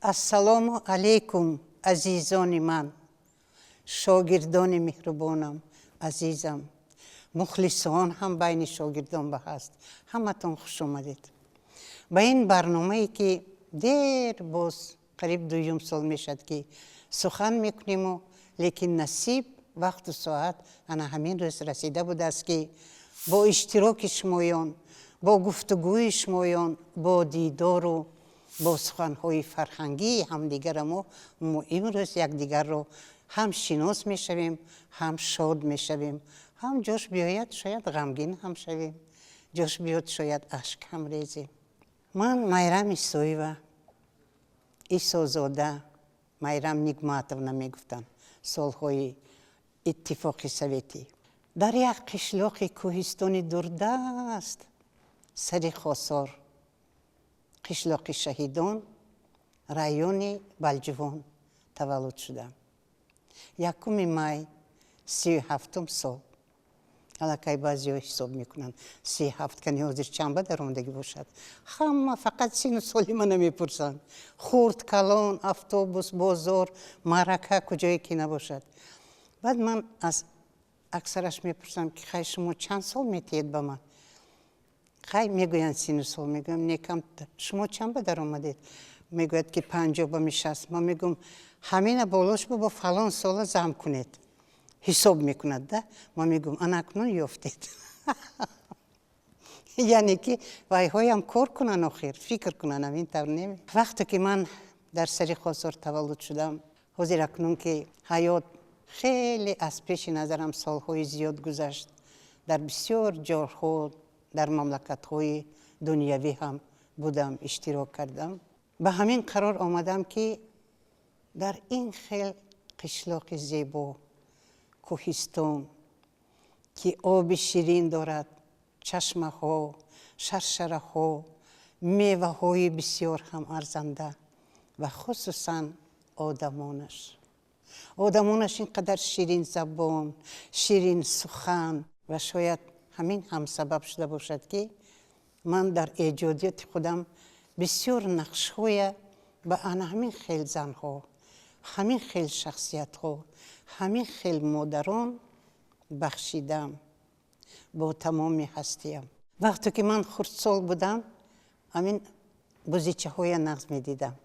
Ассалому алайкум, азизони ман, шогирдони меҳрубонам, азизам, мухлисон ҳам байни шогирдон ба ҳаст. Ҳаматон хуш омадед ба ин барномае, ки дер боз қариб дуюм сол мешавад, ки сухан мекуниму, лекин насиб, вақту соат ана ҳамин рӯз расида будааст, ки бо иштироки шумоён, бо гуфтугӯи шумоён, бо дидору бо суханҳои фарҳангии ҳамдигара мо имрӯз якдигарро ҳам шинос мешавем, ҳам шод мешавем, ҳам ҷош биёяд, шояд ғамгин ҳам шавем, ҷош биёд, шояд ашк ҳам резем. Ман Майрам Исоева, Исозода, Майрам Нигматовна мегуфтанд солҳои Иттифоқи Советӣ. Дар як қишлоқи кӯҳистони дурдаст, сари Хосор, қишлоқи Шаҳидон, райони Балҷувон таваллуд шудам 1 май 37-ум сол. Аллакай баъзеҳо ҳисоб мекунанд, 37 кани ҳозир чанд ба даромадагӣ бошад. Ҳама фақат сину соли мана мепурсанд, хурд, калон, автобус, бозор, маърака, куҷое ки набошад. Баъд ман аз аксараш мепурсам, ки хай, шумо чанд сол метиҳед ба ман? Хай, мегӯянд сину сол. Мегӯям, некам шумо чанд ба даромадед? Мегӯяд, ки 50 ба мешаст. Ман мегӯям, ҳамина болош бо фалон сола зам кунед. Ҳисоб мекунад да. Ман мегӯям, ана акнун ёфтед. Яъне ки вайҳоям кор кунанд, охир фикр кунанд, ҳамин тавр не? Вақте ки ман дар сари Хосор таваллуд шудам, ҳозир акнун ки ҳаёт хеле аз пеши назарам солҳои зиёд гузашт, дар бисёр ҷойҳо, дар мамлакатҳои дунявӣ ҳам будам, иштирок кардам, ба ҳамин қарор омадам, ки дар ин хел қишлоқи зебо, кӯҳистон, ки оби ширин дорад, чашмаҳо, шаршараҳо, меваҳои бисёр ҳам арзанда ва хусусан одамонаш ин қадар ширинзабон, ширинсухан. Ва шояд ҳамин ҳам сабаб шуда бошад, ки ман дар эҷодиёти худам бисёр нақшҳоя ба ана ҳамин хел занҳо, ҳамин хел шахсиятҳо, ҳамин хел модарон бахшидам бо тамоми ҳастиям. Вақте ки ман хурдсол будам, ҳамин бузичаҳоя нағз медидам,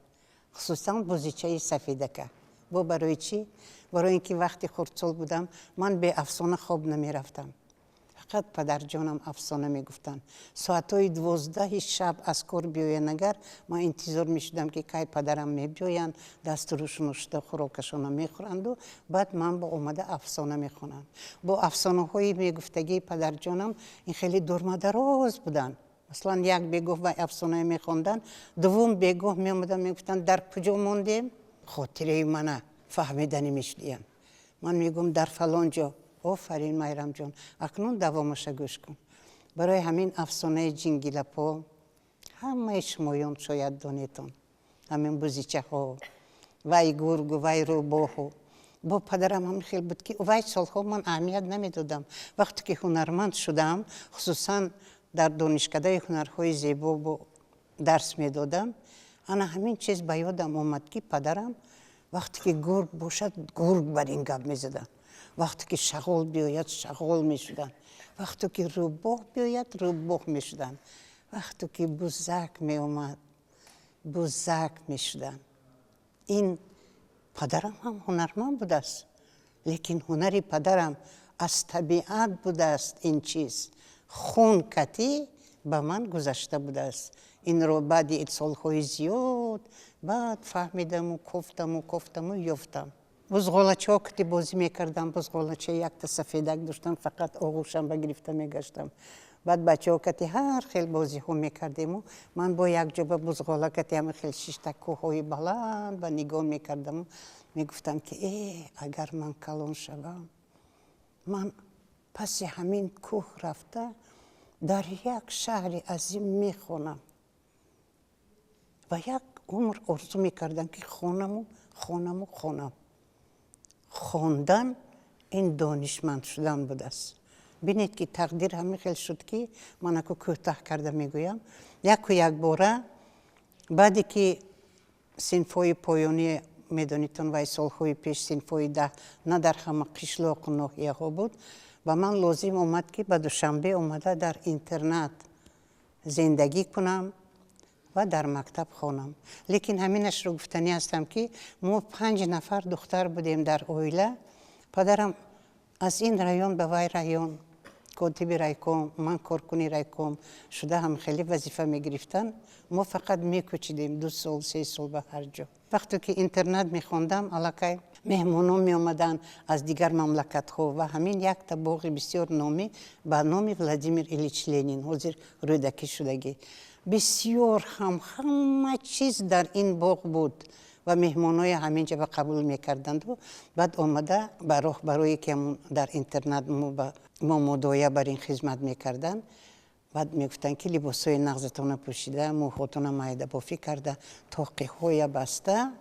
хусусан бузичаи сафедака. Бо барои чӣ? Барои ин ки вақти хурдсол будам, ман беафсона хоб намерафтам. Фақат падарҷонам афсона мегуфтанд. Соатҳои 12-и шаб аз кор биёянд агар, ман интизор мешудам, ки кай падарам мебиёянд, дасту рӯшоно шуда, хӯрокашона мехӯранду баъд ман бо омада афсона мехонам. Бо афсонаҳои мегуфтагии падарҷонам ин хеле дурмадароз буданд. Масалан, як бегоҳ вай афсонае мехонданд, дуввум бегоҳ меомаданд, мегуфтанд: «Дар куҷо мондем?» Хотираи мана фаҳмиданӣ мешудиянд. Ман мегӯм: «Дар фалон ҷо». «Офарин, Майрамҷон, акнун давомаша гӯш кун». Барои ҳамин афсонаи Ҷингилапо ҳамаи шумоён шояд донетон, ҳамин бузичаҳо, вай гургу вай рӯбоҳу. Бо падарам ҳамин хел буд, ки вай солҳо ман аҳамият намедодам. Вақте ки ҳунарманд шудам, хусусан дар Донишкадаи ҳунарҳои зебо бо дарс медодам, ана ҳамин чиз ба ёдам омад, ки падарам вақте ки гург бошад, гург бар ин гап мезаданд, вақте ки шағол биёяд, шағол мешуданд, вақте ки рӯбоҳ биёяд, рӯбоҳ мешуданд, вақте ки бузак меомад, бузак мешуданд. Ин падарам ҳам ҳунарманд будааст, лекин ҳунари падарам аз табиат будааст. Ин чиз хун катӣ ба ман гузашта будааст. Инро баъди солҳои зиёд баъд фаҳмидаму кофтаму кофтаму ёфтам. Бузғолачаҳо кати бозӣ мекардам. Бузғолача якта сафедак доштам, фақат оғӯшам ба гирифта мегаштам. Баъд бачаҳо кати ҳар хел бозиҳо мекардему, ман бо якҷо ба бузғола кати ҳама хел шишта, кӯҳҳои баланд ба нигоҳ мекардаму мегуфтам, ки э, агар ман калон шавам, ман паси ҳамин кӯҳ рафта, дар як шаҳри азим мехонам. Ва як умр орзу мекардам, ки хонаму хонаму хонам. Хондан ин донишманд шудан будааст. Бинед, ки тақдир ҳамин хел шуд, ки ман аку кӯтаҳ карда мегӯям. Яку якбора баъде ки Синфҳои поёнӣ, медонитон, вай солҳои пеш синфҳои 10 на дар ҳама қишлоқу ноҳияҳо буд. Ба ман лозим омад, ки ба Душанбе омада, дар интернат зиндагӣ кунам ва дар мактаб хонам. Лекин ҳаминашро гуфтанӣ ҳастам, ки мо панҷ нафар духтар будем дар оила. Падарам аз ин район ба вай район котиби райком, ман коркуни райком шуда, ҳам хеле вазифа мегирифтанд. Мо фақат мекӯчидем 2 сол, 3 сол ба ҳар ҷо. Вақте ки интернат мехондам, аллакай меҳмонон меомаданд аз дигар мамлакатҳо ва ҳамин якта боғи бисёр номӣ ба номи Владимир Ильич Ленин, ҳозир Рӯдакӣ шудагӣ, бисёр ҳам ҳама чиз дар ин боғ буд ва меҳмонои ҳаминҷа ба қабул мекарданду баъд омада ба роҳ, барое ки дар интернат мо мудоя бар ин хизмат мекарданд. Баъд мегуфтанд, ки либосҳои нағзатона пӯшида, мӯҳотона майдабофӣ карда, тоқиҳоя баста,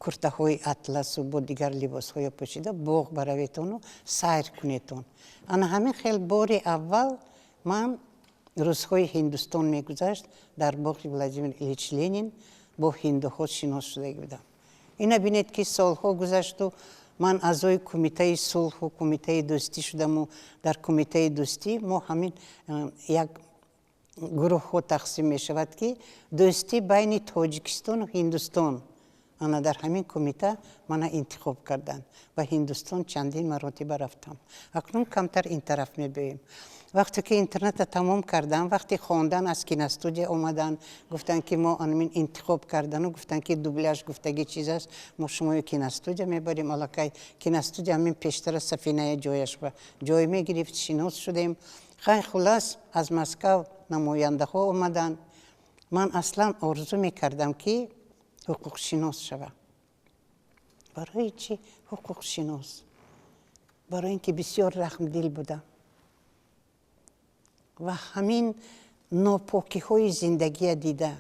куртаҳои атласу бо дигар либосҳоя пӯшида, боғ бараветону сайр кунетон. Ана ҳамин хел бори аввал ман рӯзҳои Ҳиндустон мегузашт, дар боғи Владимир Ильич Ленин бо ҳиндуҳо шинос шудагӣ будам. Ина бинед, ки солҳо гузашту ман аъзои Кумитаи сулҳу Кумитаи дӯстӣ шудаму дар Кумитаи дӯстӣ мо ҳамин як гурӯҳҳо тақсим мешавад, ки дӯстӣ байни Тоҷикистону Ҳиндустон. Ана дар ҳамин кумита мана интихоб карданд ва Ҳиндустон чандин маротиба рафтам. Акнун камтар ин тараф мебиёем. Вақте ки интерната тамом кардам, вақти хондан аз киностудия омаданд, гуфтанд, ки мо анамин интихоб кардану гуфтанд, ки дубляж гуфтаги чиз аст, мо шумои киностудия мебарем. Аллакай киностудия ҳамин пештара сафиная ҷояш ба ҷой мегирифт. Шинос шудем. Хай, хулас, аз Москав намояндаҳо омаданд. Ман аслан орзу мекардам, ки ҳуқуқшинос шавам. Барои чӣ ҳуқуқшинос? Барои ин ки бисёр раҳмдил будам ва ҳамин нопокиҳои зиндагия дида,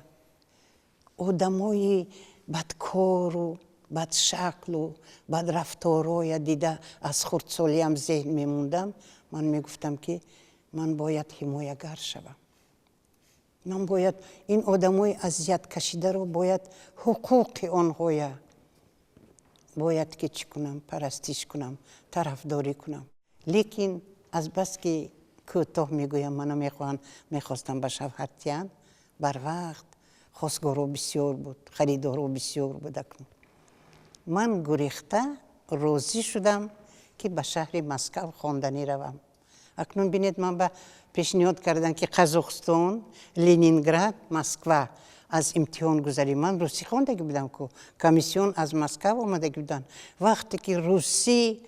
одамои бадкору бадшаклу бадрафтороя дида, аз хурдсолиам зеҳн мемондам. Ман мегуфтам, ки ман бояд ҳимоягар шавам, ман бояд ин одамои азияткашидаро, бояд ҳуқуқи онҳоя бояд ки чӣ кунам, парастиш кунам, тарафдорӣ кунам. Лекин азбаски, кӯтоҳ мегӯям, мана мехоҳанд, мехостам ба шавҳар тиҳанд, барвақт хосгоро бисёр буд, харидоро бисёр буд. Акнун ман гурехта розӣ шудам, ки ба шаҳри Москав хонданӣ равам. Акнун бинед, ман ба пешниҳод кардам, ки Қазоқстон, Ленинград, Москва аз имтиҳон гузарӣ. Ман русӣ хондагӣ будам ку, комиссион аз Москав омадагӣ буданд. Вақте ки русӣ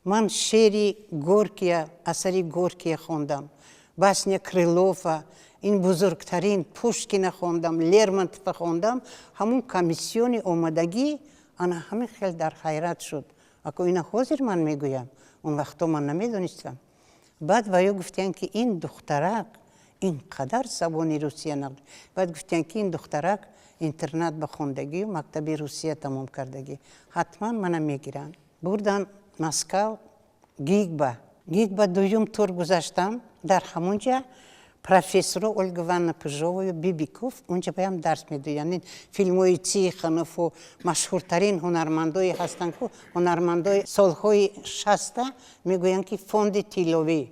ман шеъри Горкия, асари Горкия хондам, басня Крылова, ин бузургтарин Пушкина хондам, Лермонтова хондам, ҳамун комиссиони омадагӣ ана ҳамин хел дар ҳайрат шуд. Ако ина ҳозир ман мегӯям, он вақто ман намедонистам. Баъд ваё гуфтиянд, ки ин духтарак ин қадар забони русия нағз. Баъд гуфтиянд, ки ин духтарак интернат ба хондагию мактаби Русия тамом кардагӣ, ҳатман мана мегиранд. Бурдан Москав, ГИК ба. ГИК ба дуюм тур гузаштам. Дар ҳамунҷа профессоро Ольга Ивановна Пыжоваю, Бибиков унҷа баям дарс медоянд. Ин филмҳои Тихонову машҳуртарин ҳунармандое ҳастанд, ку ҳунармандои солҳои 60-а мегӯянд, ки фонди тилловӣ.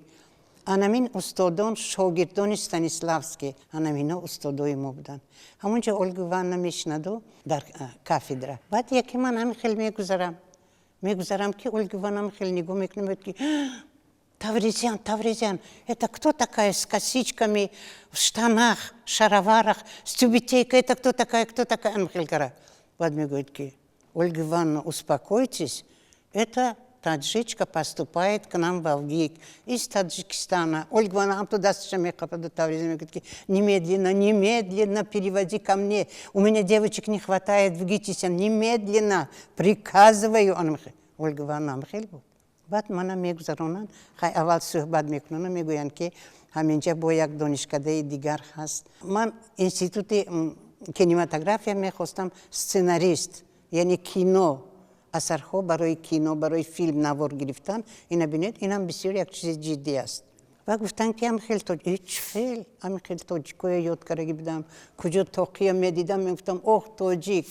Анамин устодон шогирдони Станиславский, анамино устодои мо буданд. Ҳамунҷа Ольга Ивановна мешинаду дар кафедра. Баъд яке ман ҳамин хел мегузарам, ки Ольга Ивановна хел нигоҳ мекунад, мегӯяд, ки «Тавризян, Тавризян, это кто такая с косичками, в штанах, шароварах, с тюбетейкой? Это кто такая, кто такая?» Анхелькара. Баъд мегӯяд, ки «Ольга Ивановна, успокойтесь, это таджичка поступает к нам во ВГИК из Таджикистана». Ольга Ивановна ҳам дасташа меқападу Тавризян мегӯяд, ки «Немедленно, немедленно переводи ко мне, у меня девочек не хватает в ГИТИСе, немедленно, приказываю». Ольга Ивановна хел буд. Баъд мана мегузаронанд. Хай, аввал суҳбат мекунанд, мегӯянд, ки ҳаминҷа бо як донишкадаи дигар ҳаст. Ман институти кинематография мехостам, сценарист, яъне кино, асарҳо барои кино, барои филм навор гирифтан. Ина бинед, инам бисёр як чизи ҷиддӣ аст. Ва гуфтанд, ки ам хел ҳеч хел ами хел тоҷикоя ёд кардаги будам. Куҷо тоқия медидам, мегуфтам: «Ох, тоҷик».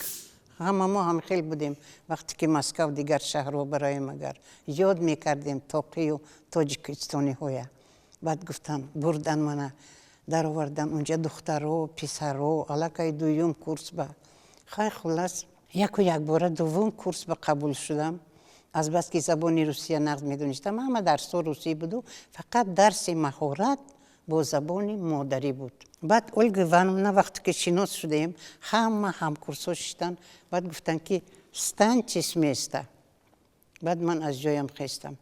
Ҳама мо ҳам хел будем. Вақте ки Москав, дигар шаҳрҳо бароем, агар ёд мекардем тоқию тоҷикистониҳоя. Баъд гуфтанд, бурдан мана, даровардан унҷа, духтаро, писаро, аллакай дуюм курс ба. Хай, хуллас, яку якбора дуввум курс ба қабул шудам. Азбаски забони русия нағз медонистам, ҳама дарсҳо русӣ буду, фақат дарси маҳорат бо забони модарӣ буд. Баъд Ольга Ивановна, вақте ки шинос шудем, ҳама ҳамкурсҳо шиштанд. Баъд гуфтанд, ки «Встаньте с места». Баъд ман аз ҷоям хестам.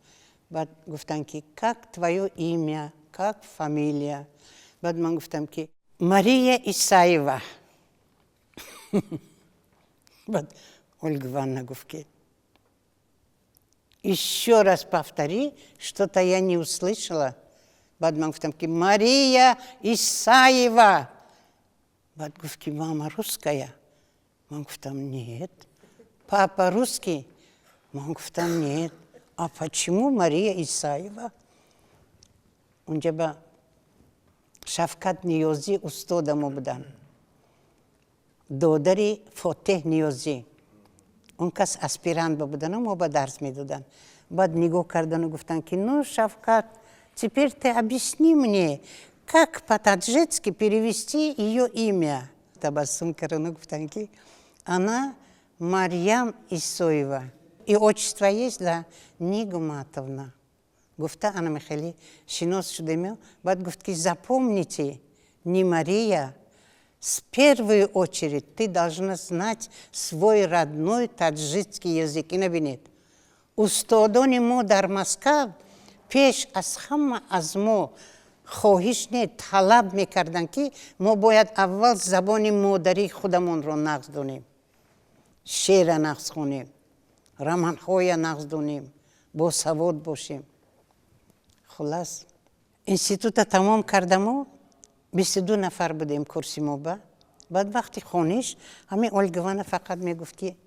Баъд гуфтанд, ки «Как твое имя, как фамилия?» Баъд ман гуфтам, ки Мария Исаева. Баъд Ольга Ивановна гуфт, ки «Еще раз повтори, что-то я не услышала». Баъд ман гуфтам, ки Мария Исаева. Баъд гуфт, ки «Мама русская?» Ман гуфтам: «Нет». «Папа русский?» Ман гуфтам: «Нет». «А почему Мария Исаева?» Унҷа ба Шавкат Ниёзӣ устодамо буданд, додари Фотеҳ Ниёзӣ. Он кас аспирант ба будану мо ба дарс медоданд. Баъд нигоҳ кардану гуфтанд, ки «Ну, Шавкат, теперь ты объясни мне, как по-таджикски перевести ее имя». Табассум кардану гуфтанд, ки она Марьям Исоева. «И отчество есть?» «Да, Нигматовна», гуфта. Анами хеле шинос шудем. Баъд гуфт, ки «Запомните, не Мария, с первую очередь ты должна знать свой родной таджикский язык». Ина бинед, устодони мо дар Москав пеш аз ҳама аз мо хоҳиш не, талаб мекарданд, ки мо бояд аввал забони модарии худамонро нағз донем, шеъра нағз хонем, романҳоя нағз донем, босавод бошем. Хуллас, института тамом кардаму 22 нафар будем курси мо ба. Баъд вақти хониш ҳамин Ольга Ивановна фақат мегуфт, ки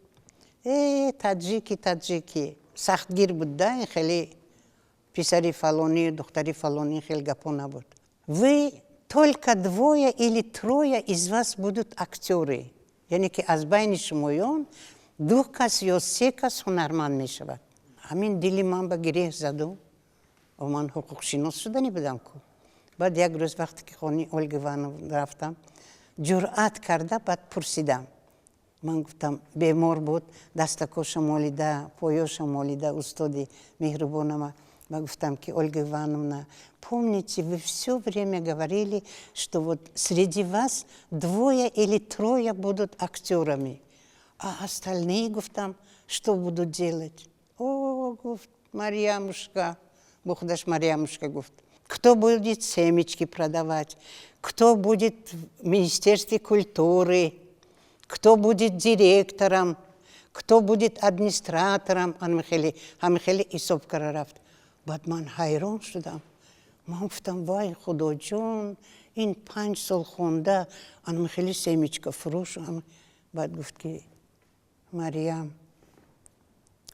«Э, таджики, таджики». Сахтгир буд да, ин хеле писари фалонӣ, духтари фалонӣ, хеле гапо набуд. «Вы только двое или трое из вас будут актёры», яъне ки аз байни шумоён ду кас ё се кас ҳунарманд мешавад. Ҳамин дили ман ба гиреҳ заду. Ман ҳуқуқшинос шудани будам ку. Баъд як рӯз, вақте ки хони Ольга Ивановна рафтам, ҷуръат карда баъд пурсидам. Ман гуфтам, бемор буд, дастакоша молида, поёша молида, устоди меҳрубонама. Ба гуфтам, ки «Ольга Ивановна, помните, вы все время говорили, что вот среди вас двое или трое будут актерами, а остальные, гуфтам, что будут делать?» «О, — гуфт, — Марьямушка», бо худаш Марьямушка гуфт, «кто будет семечки продавать, кто будет в Министерстве культуры, кто будет директором, кто будет администратором». Ҳамихеле ҳамихеле ҳисоб кара рафт. Баъд ман ҳайрон шудам. Ман гуфтам: «Вай, Худоҷон, ин 5 сол хонда анамихеле семечка фурӯш». Баъд гуфт, ки «Марьям,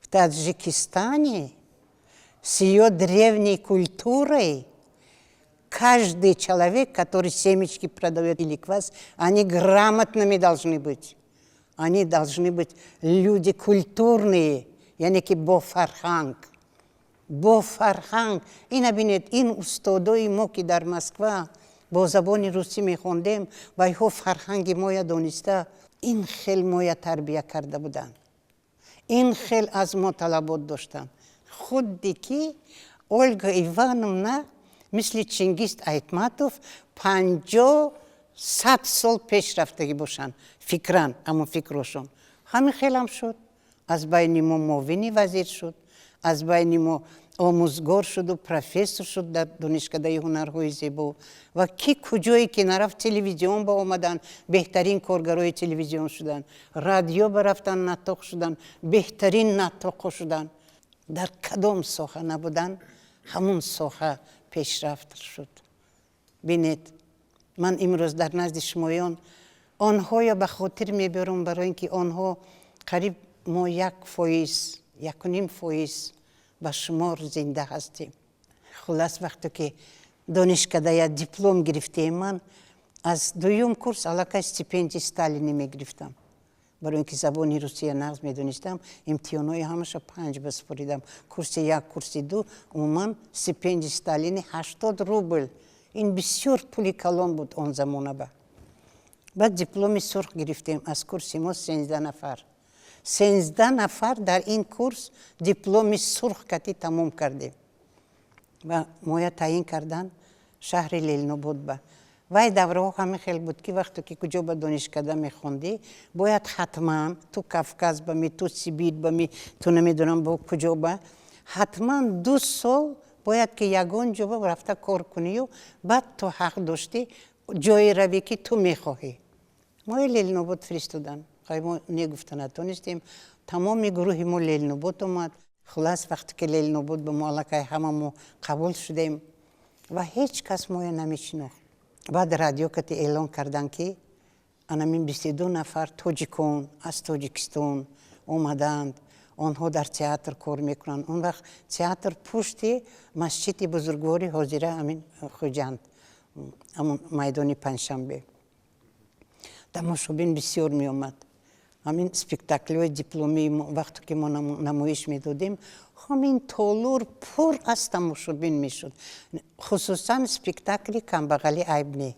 в Таджикистане с ее древней культурой каждый человек, который семечки продает или квас, они грамотными должны быть. Они должны быть люди культурные, яъне ки бофарҳанг, бофарҳанг». Ина бинед, ин устодои мо, ки дар Москва бо забони русӣ мехондем, вайҳо фарҳанги моя дониста, ин хел моя тарбия карда буданд, ин хел аз мо талабот доштанд. Худди ки Ольга Ивановна мисли Чингиз Айтматов 50-100 сол пеш рафтагӣ бошанд фикран, ҳамон фикрошон ҳамин хелам шуд. Аз байни мо муовини вазир шуд, аз байни мо омӯзгор шуду профессор шуд дар Донишкадаи ҳунарҳои зебо. Ва ки куҷое ки нарафт, телевизион ба омаданд, беҳтарин коргарои телевизион шуданд, радио ба рафтан, наттоқ шуданд, беҳтарин наттоқҳо шуданд. Дар кадом соҳа набуданд, ҳамун соҳа пешрафт шуд. Бинед, ман имрӯз дар назди шумоён онҳоя ба хотир мебарам, барои ин ки онҳо қариб мо 1%, 1.5% ба шумор зинда ҳастем. Хуллас, вақте ки Донишкадая диплом гирифтем. Ман аз дуюм курс аллакай стипендии Сталини мегирифтам, барои ин ки забони русия нағз медонистам. Имтиҳонҳои ҳамаша 5 ба супоридам, курси як, курси ду. Умуман стипендии Сталини 80 рубл, ин бисёр пули калон буд он замонаба. Баъд дипломи сурх гирифтем. Аз курси мо 13 нафар, 13 нафар дар ин курс дипломи сурх кати тамом кардем ва моя таъин кардан шаҳри Ленинобод. Ба вай давраҳо ҳамин хел буд, ки вақте ки куҷо ба донишкада мехондӣ, бояд ҳатман ту Кавказ ба ми, ту Сибир ба ми, ту намедонам бо куҷо ба, ҳатман 2 сол бояд ки ягон ҷо ба рафта кор кунию баъд ту ҳақ доштӣ ҷое равӣ, ки ту мехоҳӣ. Мои Ленинобод фиристодан. Мо негуфта натонистем, тамоми гурӯҳи мо Ленинобод омад. Хулас, вақте ки Ленинобод ба мо аллакай ҳама мо қабул шудем ва ҳеҷ кас моя намешинохт. Баъд радио кати эълон карданд, ки анамин 22 нафар тоҷикон аз Тоҷикистон омаданд, онҳо дар театр кор мекунанд. Он вақт театр пушти масҷиди бузургвори ҳозира, ҳамин Хуҷанд, ҳамон майдони Панҷшанбе. Тамошобин бисёр меомад. Ҳамин спектаклҳои дипломии вақте ки мо намоиш медодем, ҳамин толор пур аз тамошобин мешуд, хусусан спектакли «Камбағалӣ айб не»,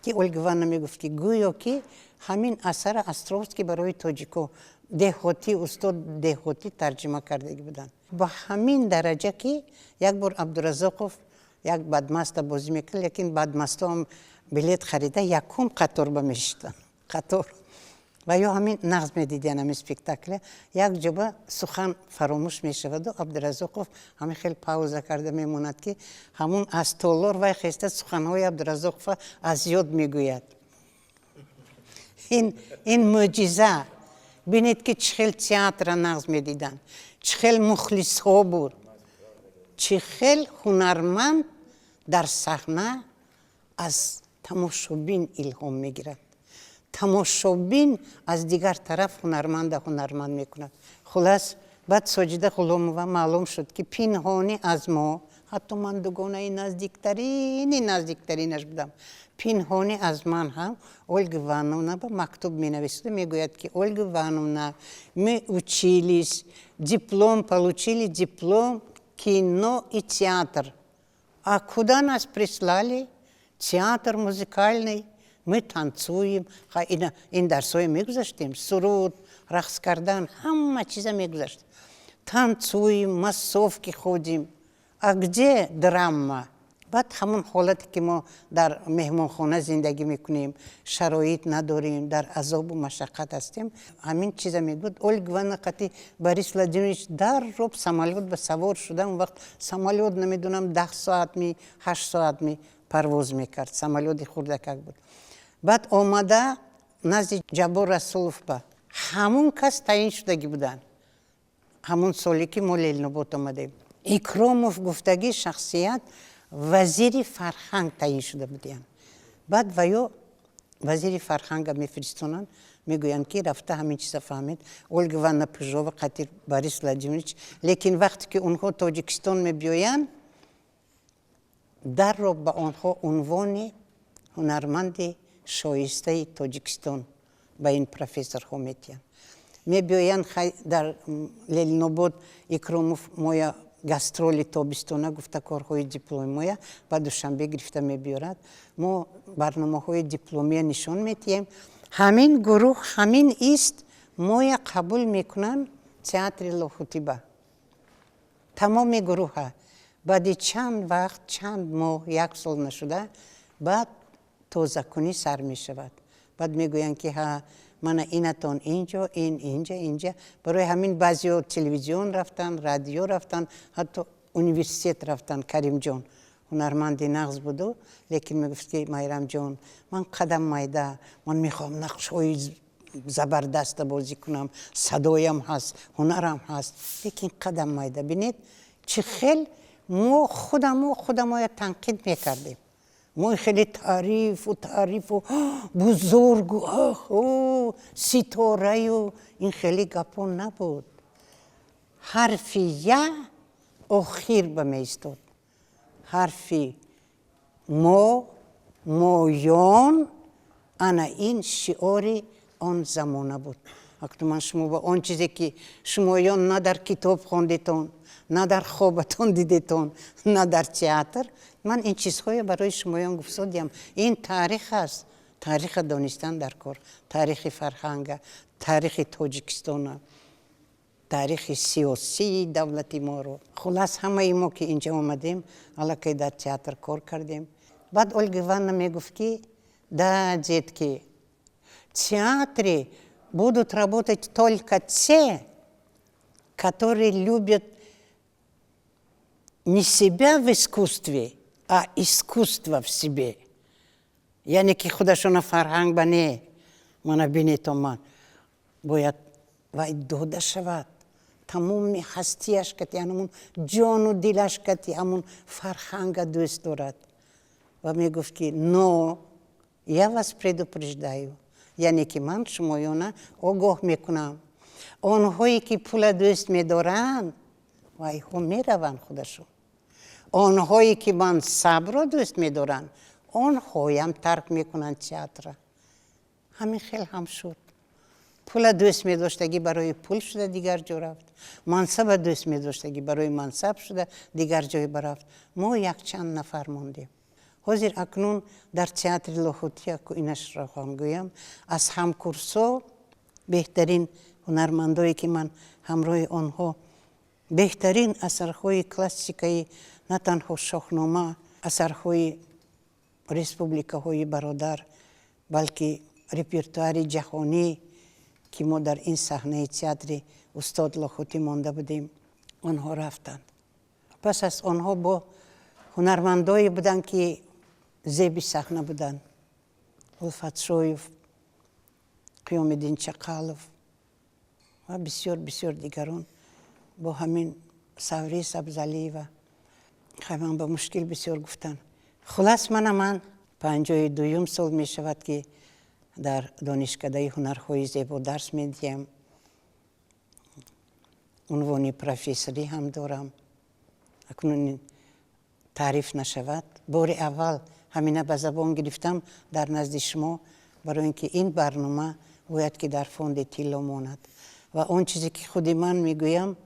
ки Ольга Ивановна мегуфт, ки гӯё ки ҳамин асара Островский барои тоҷико, деҳотӣ, устод деҳотӣ тарҷима кардагӣ буданд. Ба ҳамин дараҷа, ки як бор Абдуразоқов як бадмаста бозӣ мекард, лекин бадмастоам билет харида якум қатор ба мешиштанд, қатор ва ё ҳамин нағз медидиян ҳамин спектакле. Як ҷоба сухан фаромӯш мешаваду Абдуразоқов ҳамин хел пауза карда мемонад, ки ҳамун аз толор вай хеста суханҳои Абдуразоқова аз ёд мегӯяд. Ин мӯъҷиза. Бинед, ки чӣ хел театра нағз медиданд, чӣ хел мухлисҳо буд, чӣ хел ҳунарманд дар саҳна аз тамошобин илҳом мегирад, тамошобин аз дигар тараф ҳунарманда ҳунарманд мекунад. Хулас, баъд Соҷида Ғуломова маълум шуд, ки пинҳонӣ аз мо, ҳатто ман дугонаи наздиктарини наздиктаринаш будам, пинҳонӣ аз ман ҳам Ольга Ивановна ба мактуб менависад, мегӯяд, ки: «Ольга Ивановна, мы учились, диплом получили, диплом кино и театр, а куда нас прислали? Театр музыкальный. Мы танцуем». Ин дарсҳое мегузаштем, суруд, рақс кардан, ҳама чиза мегузашт. «Танцуем, массовки ходим, а где драма?» Баъд ҳамон ҳолате, ки мо дар меҳмонхона зиндагӣ мекунем, шароит надорем, дар азобу машаққат ҳастем, ҳамин чиза мегӯд. Ольга Ивановна қати Борис Владимирович дарроб самолёт ба савор шуда. Он вақт самолёт, намедонам, 10 соат ми, 8 соат ми парвоз мекард, самолёти хурдакак буд. Баъд омада назди Ҷаббор Расулов ба ҳамун кас таъин шудагӣ буданд. Ҳамун соле, ки мо Ленинобод омадем, Икромов гуфтагӣ шахсият вазири фарҳанг таъин шуда будиянд. Баъд ва ё вазири фарҳанга мефиристонанд, мегӯянд, ки рафта ҳамин чиза фаҳмед. Ольга Ивановна Пыжова қати Борис Владимирович. Лекин вақте ки онҳо Тоҷикистон мебиёянд, дарро ба онҳо унвони ҳунарманди шоистаи Тоҷикистон ба ин профессорҳо метиҳанд. Мебиёянд дар Ленинобод, Икромов моя гастроли тобистона гуфта, корҳои дипломи моя ба Душанбе гирифта мебиёрад. Мо барномаҳои дипломия нишон метиҳем. Ҳамин гурӯҳ ҳамин ист моя қабул мекунанд театри Лоҳутиба, тамоми гурӯҳа. Баъди чанд вақт, чанд моҳ, як сол нашуда, баъд тозакунӣ сар мешавад. Баъд мегӯянд, ки ҳа, мана инатон инҷо, ин инҷа, инҷа. Барои ҳамин баъзеҳо телевизион рафтанд, радио рафтанд, ҳатто университет рафтанд. Каримҷон ҳунарманди нағз буду, лекин мегуфт, ки: «Майрамҷон, ман қадам майда, ман мехоҳам нақшҳои забардаста бозӣ кунам, садоям ҳаст, ҳунарам ҳаст, лекин қадам майда». Бинед, чӣ хел мо худамо худамоя танқид мекардем. Мо хеле таърифу таърифу бузургу ситораю ин хеле гапҳо набуд. Ҳарфи я охир ба меистод. Ҳарфи мо, моён, ана ин шиори он замона буд. Акнун ман шумо ба он чизе ки шумоён на дар китоб хондетон, на дар хобатон дидетон, на дар театр, ман ин чизҳое барои шумоён гуфтодиям. Ин таърих аст. Таъриха донистан дар кор, таърихи фарҳанга, таърихи Тоҷикистона, таърихи сиёсии давлати моро. Хулас, ҳамаи мо ки инҷа омадем, аллакай дар театр кор кардем. Баъд Ольга Ивановна мегуфт, ки да, детки, в театре будут работать только те, которые любят не себя в искусстве, а искусство в себе. Яъне ки худашона фарҳанг ба не, мана бинетон, ман бояд вай дода шавад, тамоми ҳастияш кати, ҳамун ҷону дилаш кати ҳамун фарҳанга дӯст дорад. Ва мегуфт, ки но я вас предупреждаю, яъне ки ман шумоёна огоҳ мекунам, онҳое ки пула дӯст медоранд, вайҳо мераванд худашон, онҳое ки мансабро дӯст медоранд, онҳоям тарк мекунанд театра. Ҳамин хел ҳам шуд. Пула дӯст медоштагӣ барои пул шуда дигар ҷо рафт, мансаба дӯст медоштагӣ барои мансаб шуда дигар ҷой барафт. Мо якчанд нафар мондем. Ҳозир акнун дар театри Лоҳутӣ, инашро хоҳам гӯям, аз ҳамкурсо беҳтарин ҳунармандое ки ман ҳамроҳи онҳо беҳтарин асарҳои классикаи, на танҳо Шоҳнома, асарҳои республикаҳои бародар, балки репертуари ҷаҳонӣ, ки мо дар ин саҳнаи театри устод Лоҳутӣ монда будем, онҳо рафтанд. Пас аз онҳо бо ҳунармандое буданд, ки зеби саҳна буданд: Улфатшоев, Қиёмиддин Чақалов ва бисёр бисёр дигарон, бо ҳамин Саври Сабзалиева. Ман ба мушкил бисёр гуфтанд. Хулас, мана ман 52-юм сол мешавад, ки дар Донишкадаи ҳунарҳои зебо дарс медиҳам, унвони профессорӣ ҳам дорам. Акнун таъриф нашавад. Бори аввал ҳамина ба забон гирифтам дар назди шумо, барои ин ки ин барнома бояд ки дар фонди тилло монад ва он чизе ки худи ман мегӯям,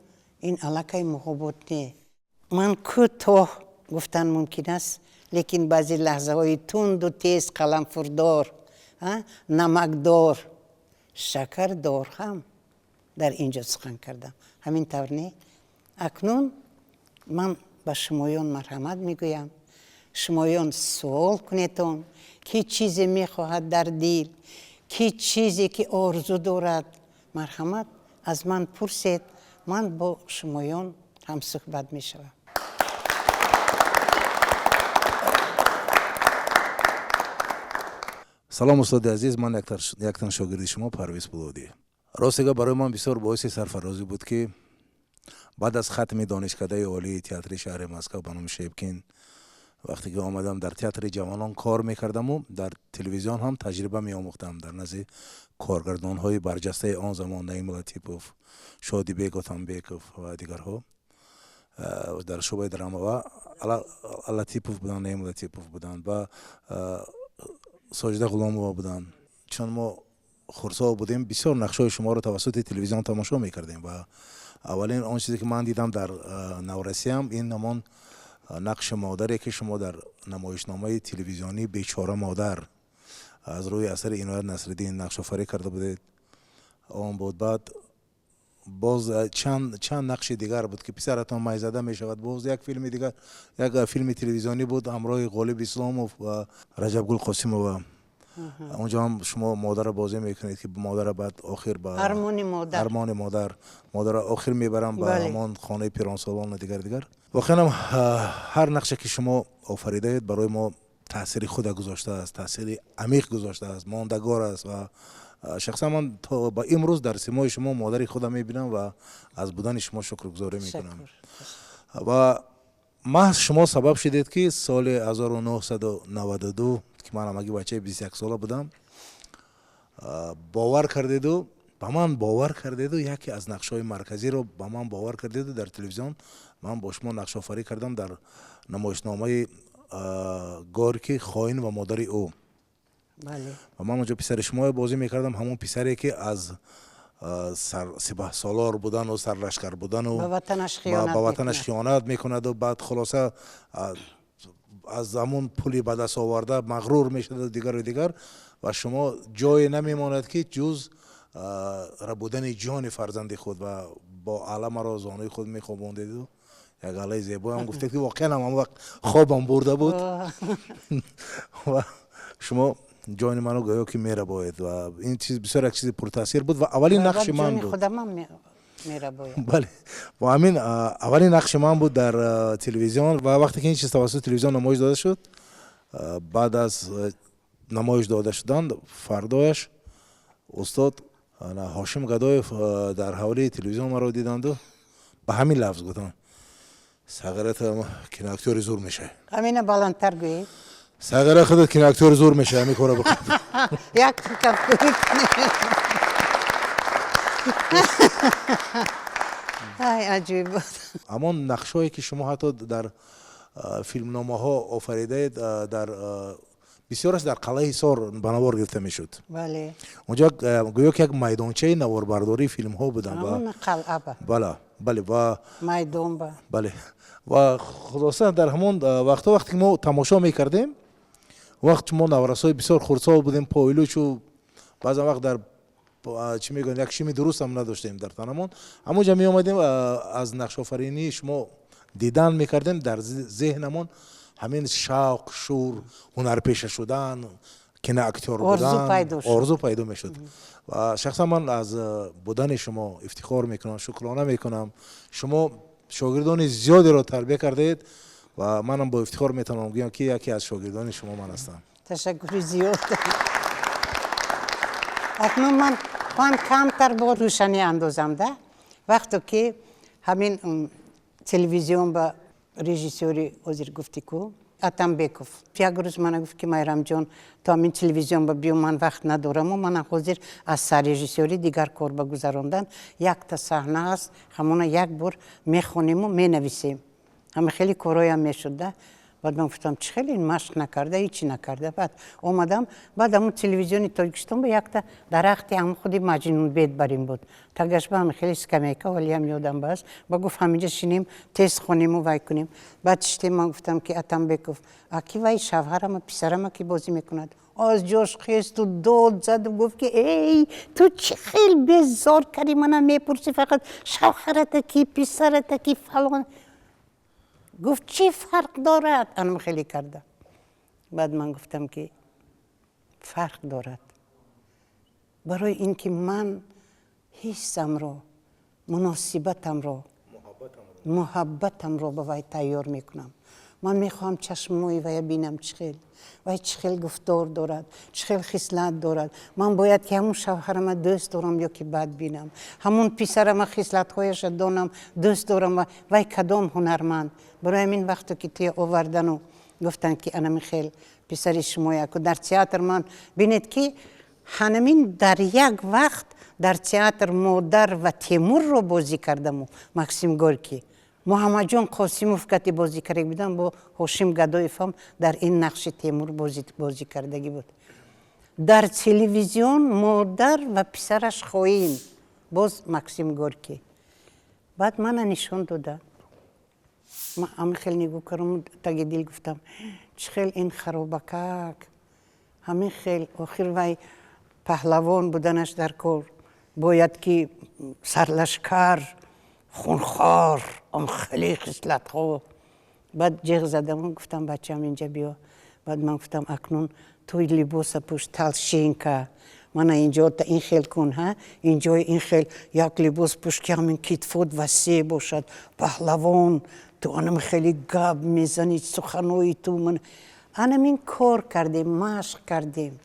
ин аллакай муҳобот не. Ман кӯтоҳ гуфтан мумкин аст, лекин баъзе лаҳзаҳои тунду тез, қаламфурдор, намакдор, шакардор ҳам дар ин ҷо сухан кардам. Ҳамин тавр не? Акнун ман ба шумоён марҳамат мегӯям, шумоён суол кунетон, ки чизе мехоҳад дар дил, ки чизе ки орзу дорад, марҳамат, аз ман пурсед, ман бо шумоён ҳамсӯҳбат мешавам. Салом, устоди азиз, ман яктан шогирди шумо, Парвиз Пулодӣ. Ростига, барои ман бисёр боиси сарфарозӣ буд, ки баъд аз хатми Донишкадаи олии театри шаҳри Москав ба номи Шепкин, вақте ки омадам, дар Театри ҷавонон кор мекардаму дар телевизион ҳам таҷриба меомӯхтам дар назди коргардонҳои барҷастаи он замон, Наим Латипов, Шодибек Отамбеков ва дигарҳо, дар шӯъбаи драма ва Латипов буданд, Наим Латипов буданд ва Соҷида Ғуломова буданд. Чун мо хурдсол будем, бисёр нақшҳои шуморо тавассути телевизион тамошо мекардем ва аввалин он чизе ки ман дидам дар наврасиам, ин ҳамон нақши модаре, ки шумо дар намоишномаи телевизионии «Бечора модар» аз рӯи асари Иноят Насриддин нақшофарӣ карда будед, он буд. Баъд боз чанд нақши дигар буд, ки писаратон майзада мешавад. Боз як филми дигар, як филми телевизионӣ буд ҳамроҳи Ғолиб Исломов ва Раҷабгул Қосимова. Онҷо ҳам шумо модарро бозӣ мекунед, ки модара баъд охир ба Армони модар. Армони модар, модарро охир мебарам ба ҳамон хонаи пиронсолон ва дигар дигар. Воқеан ҳам ҳар нақше ки шумо офаридаед, барои мо таъсири худа гузоштааст, таъсири амиқ гузоштааст, мондагор аст ва шахсан ман то ба имрӯз дар симои шумо модари худа мебинам ва аз будани шумо шукргузорӣ мекунам. Ва маҳз шумо сабаб шудед, ки соли 1992, ки ман ҳамагӣ бачаи 21-сола будам, бовар кардеду ба ман, бовар кардеду яке аз нақшҳои марказиро ба ман бовар кардеду дар телевизион ман бо шумо нақшофарӣ кардам дар Намоишномаи Горький «Хоин ва модари ӯ». Ва ман онҷо писари шуморо бозӣ мекардам, ҳамон писаре, ки аз сипаҳсолор будану сарлашкар будану ба ватанаш хиёнат мекунаду баъд, хулоса, аз ҳамон пули ба даст оварда мағрур мешаваду дигару дигар. Ва шумо ҷое намемонад, ки ҷуз рабудани ҷони фарзанди худ, ва бо ала маро зонуи худ мехобондеду як алаи зебоям гуфтед, ки воқеан ҳам он вақт хобам бурда буд ва шумо ҷони маро гӯё ки мерабоед. Ва ин чиз бисёр як чизи пуртаъсир буд ва аввалин нақши ман буд. Бале, ва ҳамин аввалин нақши ман буд дар телевизион. Ва вақте ки ин чиз тавассути телевизион намоиш дода шуд, баъд аз намоиш дода шудан фардояш устод Ҳошим Гадоев дар ҳавлии телевизион маро диданду ба ҳамин лафз гуфтанд: «Сағирата киноактёри зур мешавӣ». Ҳамина баландтар гӯед. «Сағира, худат киноактёри зур мешавӣ, ҳамин кора бикун». Як кафкӯбӣ. Ай, аҷоиб буд. Ҳамон нақшҳое, ки шумо ҳатто дар филмномаҳо офаридаед, дар бисёраш дар Қалъаи Ҳисор ба навор гирифта мешуд. Онҷо гӯё ки як майдончаи наворбардории филмҳо буданд. Қалъаба. Бале, ва майдонба. Бале, ва хулоса, дар ҳамон вақтҳо, вақте ки мо тамошо мекардем, вақт мо наврасҳои бисёр хурдсол будем, пойлучу баъзан вақт дар чӣ мегӯянд, як шими дурустам надоштем дар танамон, ҳамонҷа меомадем, аз нақшофаринии шумо дидан мекардем, дар зеҳнамон ҳамин шавқ, шур, ҳунарпеша шудан, киноактёр будан орзу пайдо мешуд. Ва шахсан ман аз будани шумо ифтихор мекунам, шукрона мекунам. Шумо шогирдони зиёдеро тарбия кардаед ва манам бо ифтихор метавонам гӯям, ки яке аз шогирдони шумо ман ҳастам. Ташаккури зиёд. Акнун ман камтар бо рӯшанӣ андозам да. Вақто ки ҳамин телевизион ба режиссёри ҳозир гуфтӣ ку, Атамбеков, як рӯз мана гуфт, ки: «Майрамҷон, то ҳамин телевизион ба биё, ман вақт надораму мана ҳозир аз саррежиссёрӣ дигар кор ба гузарондан, якта саҳна ҳаст, ҳамона як бор мехонему менависем». Ҳама хеле корҳоям мешуд да. Баъд ман гуфтам: «Чӣ хеле ин машқ накарда, ҳичи накарда?» Баъд омадам, баъд ҳамун телевизиони Тоҷикистон ба якта дарахти ҳамун худи маҷнунбед барин буд, тагаш ба ҳами хеле скамейка, валиам ёдам бааст. Ба гуфт: «Ҳаминҷа шинем, тез хониму вай кунем». Баъд шитем, ман гуфтам, ки: «Атамбеков, аки вай шавҳарама, писарама ки бозӣ мекунад?» Аз ҷош хесту дод заду гуфт, ки: «Эй, ту чӣ хел безор кардӣ мана, мепурсӣ фақат шавҳарата ки, писарата ки, фалон». Гуфт: «Чӣ фарқ дорад?» Анам хеле карда. Баъд ман гуфтам, ки фарқ дорад, барои ин ки ман ҳиссамро, муносибатамро, муҳаббатамро ба вай тайёр мекунам. Ман мехоҳам чашмои вая бинам, чӣ хел вай, чӣ хел гуфтор дорад, чӣ хел хислат дорад. Ман бояд ки ҳамун шавҳарама дӯст дорам ё ки бад бинам, ҳамун писарама хислатҳояша донам, дӯст дорам вай кадом ҳунарманд. Барои ҳамин вақто ки туя овардану гуфтанд, ки анами хел писари шумояку дар театр, ман бинед, ки ҳанамин дар як вақт дар театр модар ва Темурро бозӣ кардаму Максим Горький, Муҳаммадҷон Қосимов кати бозӣ карда будам, бо Ҳошим Гадоевам дар ин нақши Темур бозӣ кардагӣ буд. Дар телевизион модар ва писараш хоин, боз Максим Горький. Баъд мана нишон дода, ман ҳами хел нигоҳ кардам, таги дил гуфтам: «Чӣ хел ин харобакак ҳамин хел? Охир вай паҳлавон буданаш дар кор, бояд ки сарлашкар, хунхор, он хеле хислатҳо». Баъд ҷеғ задам, гуфтам: «Бачам, инҷа биё». Баъд ман гуфтам: «Акнун ту либоса пӯш, толстовка, мана инҷо ин хел кун, ҳа, инҷои ин хел як либос пӯш, ки ҳамин китфот васеъ бошад, паҳлавон, ту анам хеле гап мезанӣ, суханои ту». Ман анамин кор кардем, машқ кардем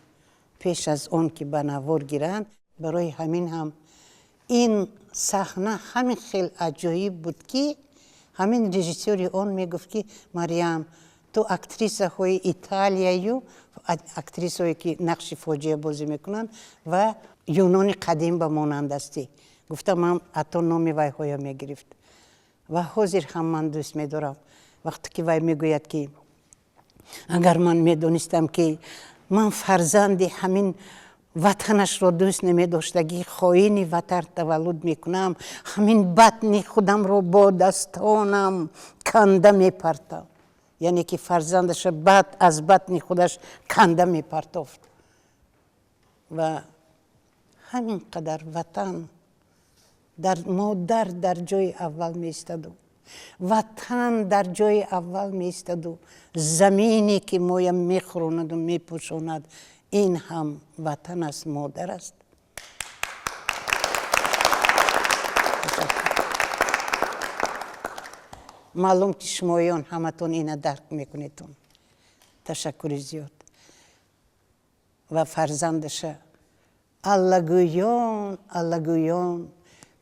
пеш аз он ки ба навор гиранд. Барои ҳамин ҳам ин саҳна ҳамин хел аҷоиб буд, ки ҳамин режиссёри он мегуфт, ки: «Мариям, ту актрисаҳои Италияю актрисаҳое, ки нақши фоҷиа бозӣ мекунанд, ва Юнони қадим ба монанд ҳастӣ», гуфта, ман ҳатто номи вайҳоя мегирифт. Ва ҳозир ҳам ман дӯст медорам. Вақте ки вай мегӯяд, ки агар ман медонистам, ки ман фарзанди ҳамин ватанашро дӯст намедоштагӣ, хоини ватан таваллуд мекунам, ҳамин батни худамро бо дастонам канда мепартам. Яъне ки фарзандаша баъд аз батни худаш канда мепартофт. Ва ҳамин қадар ватан дар модар дар ҷои аввал меистаду, ватан дар ҷои аввал меистаду, замине ки моя мехӯронаду мепӯшонад, ин ҳам ватан аст, модар аст. Маълум, ки шумоён ҳаматон ина дарк мекунедтон. Ташаккури зиёд. Ва фарзандаша аллагӯён, аллагӯён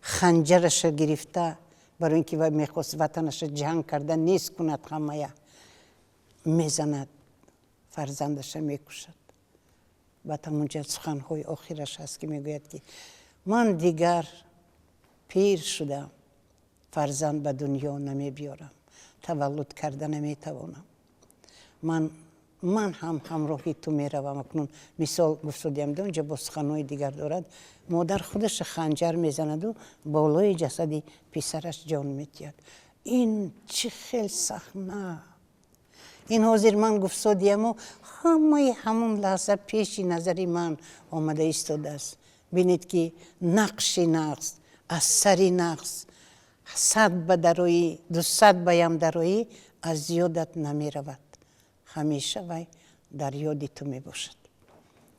ханҷараша гирифта, барои ин ки вай мехост ватанаша ҷанг карда нест кунад, ҳамая мезанад, фарзандаша мекушад. Баъд ҳамунҷа суханҳои охираш ҳаст, ки мегӯяд, ки ман дигар пир шудам, фарзанд ба дунё намебиёрам, таваллуд карда наметавонам, ман ҳам ҳамроҳи ту меравам. Акнун мисол гуфтодиам, онҷа бо суханҳои дигар дорад. Модар худаша ханҷар мезанаду болои ҷасади писараш ҷон медиҳад. Ин чӣ хел саҳна! Ин ҳозир ман гуфтодиаму, ҳамаи ҳамон лаҳза пеши назари ман омада истодааст. Бинед, ки нақши нақс аз сари нақс 100 ба дароӣ, 200 баям дароӣ, аз ёдат намеравад, ҳамеша вай дар ёди ту мебошад.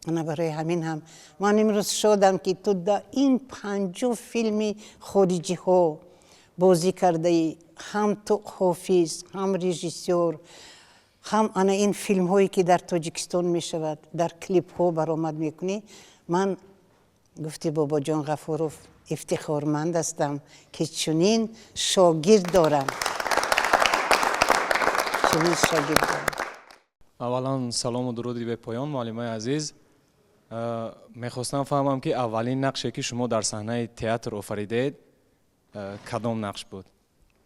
Ана барои ҳамин ҳам ман имрӯз шодам, ки ту дар ин 50 филми хориҷиҳо бозӣ кардаӣ, ҳам ту ҳофиз, ҳам режиссёр, ҳам ана ин филмҳое, ки дар Тоҷикистон мешавад, дар клипҳо баромад мекунӣ. Ман, гуфти Бобоҷон Ғафуров, ифтихорманд ҳастам, ки чунин шогирд дорам, чунин шогирд дорам. Аввалан, салому дуруди бепоён, муаллимаи азиз. Мехостам фаҳмам, ки аввалин нақше, ки шумо дар саҳнаи театр офаридед, кадом нақш буд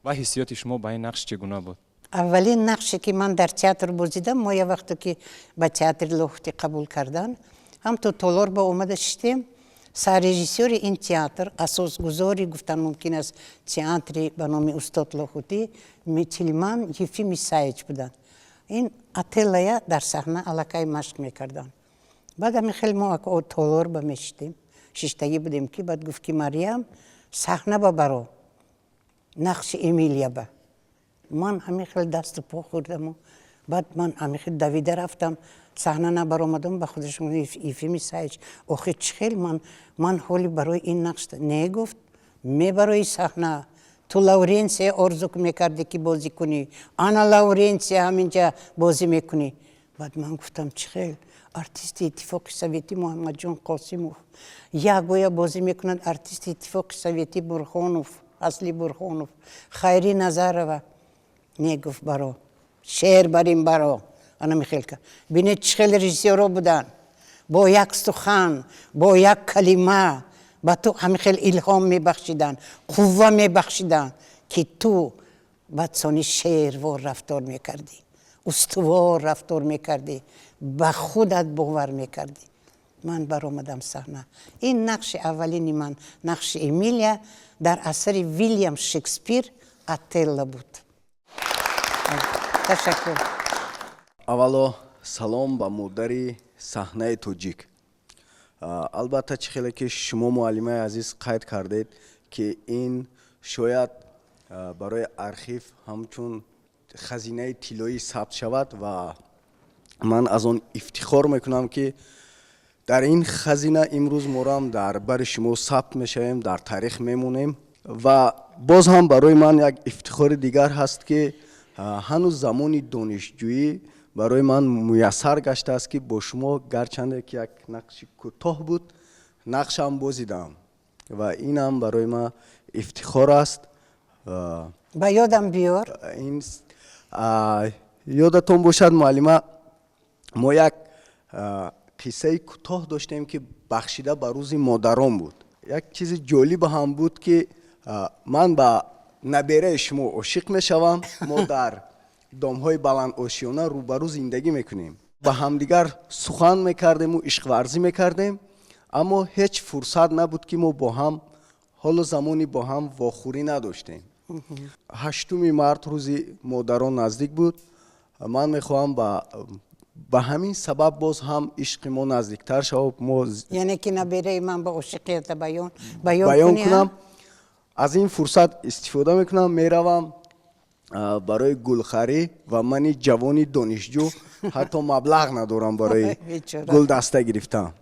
ва ҳиссиёти шумо ба ин нақш чӣ гуна буд? Аввалин нақше, ки ман дар театр бозидам, мо як вақте ки ба театри Лоҳутӣ қабул кардан, ҳам то толор ба омада шиштем, саррежиссёри ин театр, асосгузори, гуфтан мумкин аст, театри ба номи устод Лоҳутӣ, Тилман Ефим Исаич буданд. Ин Отеллая дар саҳна аллакай машқ мекарданд. Баъд ҳамин хел мо толор ба мешиштем, шиштагӣ будем, ки баъд гуфт, ки Мариям, саҳна ба баро, нақши Эмилия ба. Ман ҳамин хел дасту по хӯрдаму баъд ман ҳамин хел давида рафтам, саҳна набаромадам. Ба худаш Ефим Исаич, охи чӣ хел ман ҳоли барои ин нақш? Не, гуфт, мебарои саҳна, ту Лауренсия орзу мекардӣ, ки бозӣ кунӣ, ана Лауренсия ҳаминҷа бозӣ мекунӣ. Баъд ман гуфтам, чӣ хел? Артисти Иттифоқи Советӣ Муҳаммадҷон Қосимов як гоя бозӣ мекунад, артисти Иттифоқи Советӣ Бурхонов, Асли Бурхонов, Хайрӣ Назарова. Не, гуфт, баро, шер барин баро. Ана михелка, бинед, чӣ хел режиссёрҳо буданд, бо як сухан, бо як калима ба ту ҳамин хел илҳом мебахшиданд, қувва мебахшиданд, ки ту баъд сони шервор рафтор мекардӣ, устувор рафтор мекардӣ, ба худат бовар мекардӣ. Ман баромадам саҳна. Ин нақши аввалини ман, нақши Эмилия дар асари Вилям Шекспир «Отелло» буд. Ташаккур. Аввало, салом ба модари саҳнаи тоҷик. Албатта, чӣ хеле ки шумо, муаллимаи азиз, қайд кардед, ки ин шояд барои архив ҳамчун хазинаи тиллоӣ сабт шавад ва ман аз он ифтихор мекунам, ки дар ин хазина имрӯз морам дар бари шумо сабт мешавем, дар таърих мемонем. Ва боз ҳам барои ман як ифтихори дигар ҳаст, ки ҳанӯз замони донишҷӯӣ барои ман муяссар гаштааст, ки бо шумо, гарчанде ки як нақши кӯтоҳ буд, нақшам бозидам ва инам барои ман ифтихор аст. Ба ёдам биёр. Ин ёдатон бошад, муаллима, мо як қиссаи кӯтоҳ доштем, ки бахшида ба рӯзи модарон буд. Як чизи ҷолиба ҳам буд, ки ман ба набераи шумо ошиқ мешавам. Мо дар Домҳои баландошёна рӯбарӯ зиндагӣ мекунем. Ба ҳамдигар сухан мекардему ишқварзӣ мекардем, аммо ҳеҷ фурсат набуд, ки мо бо ҳам ҳоло замони бо ҳам вохӯрӣ надоштем. 8 март рӯзи модарон наздик буд. Ман мехоҳам ба ҳамин сабаб боз ҳам ишқи мо наздиктар шавад, мо Яъне ки набераи ман ба ошиқията баён баён кунӣ, кунам. Аз ин фурсат истифода мекунам, меравам барои гулхарӣ ва мани ҷавони донишҷӯ ҳатто маблағ надорам барои Бечора. гулдаста гирифтан.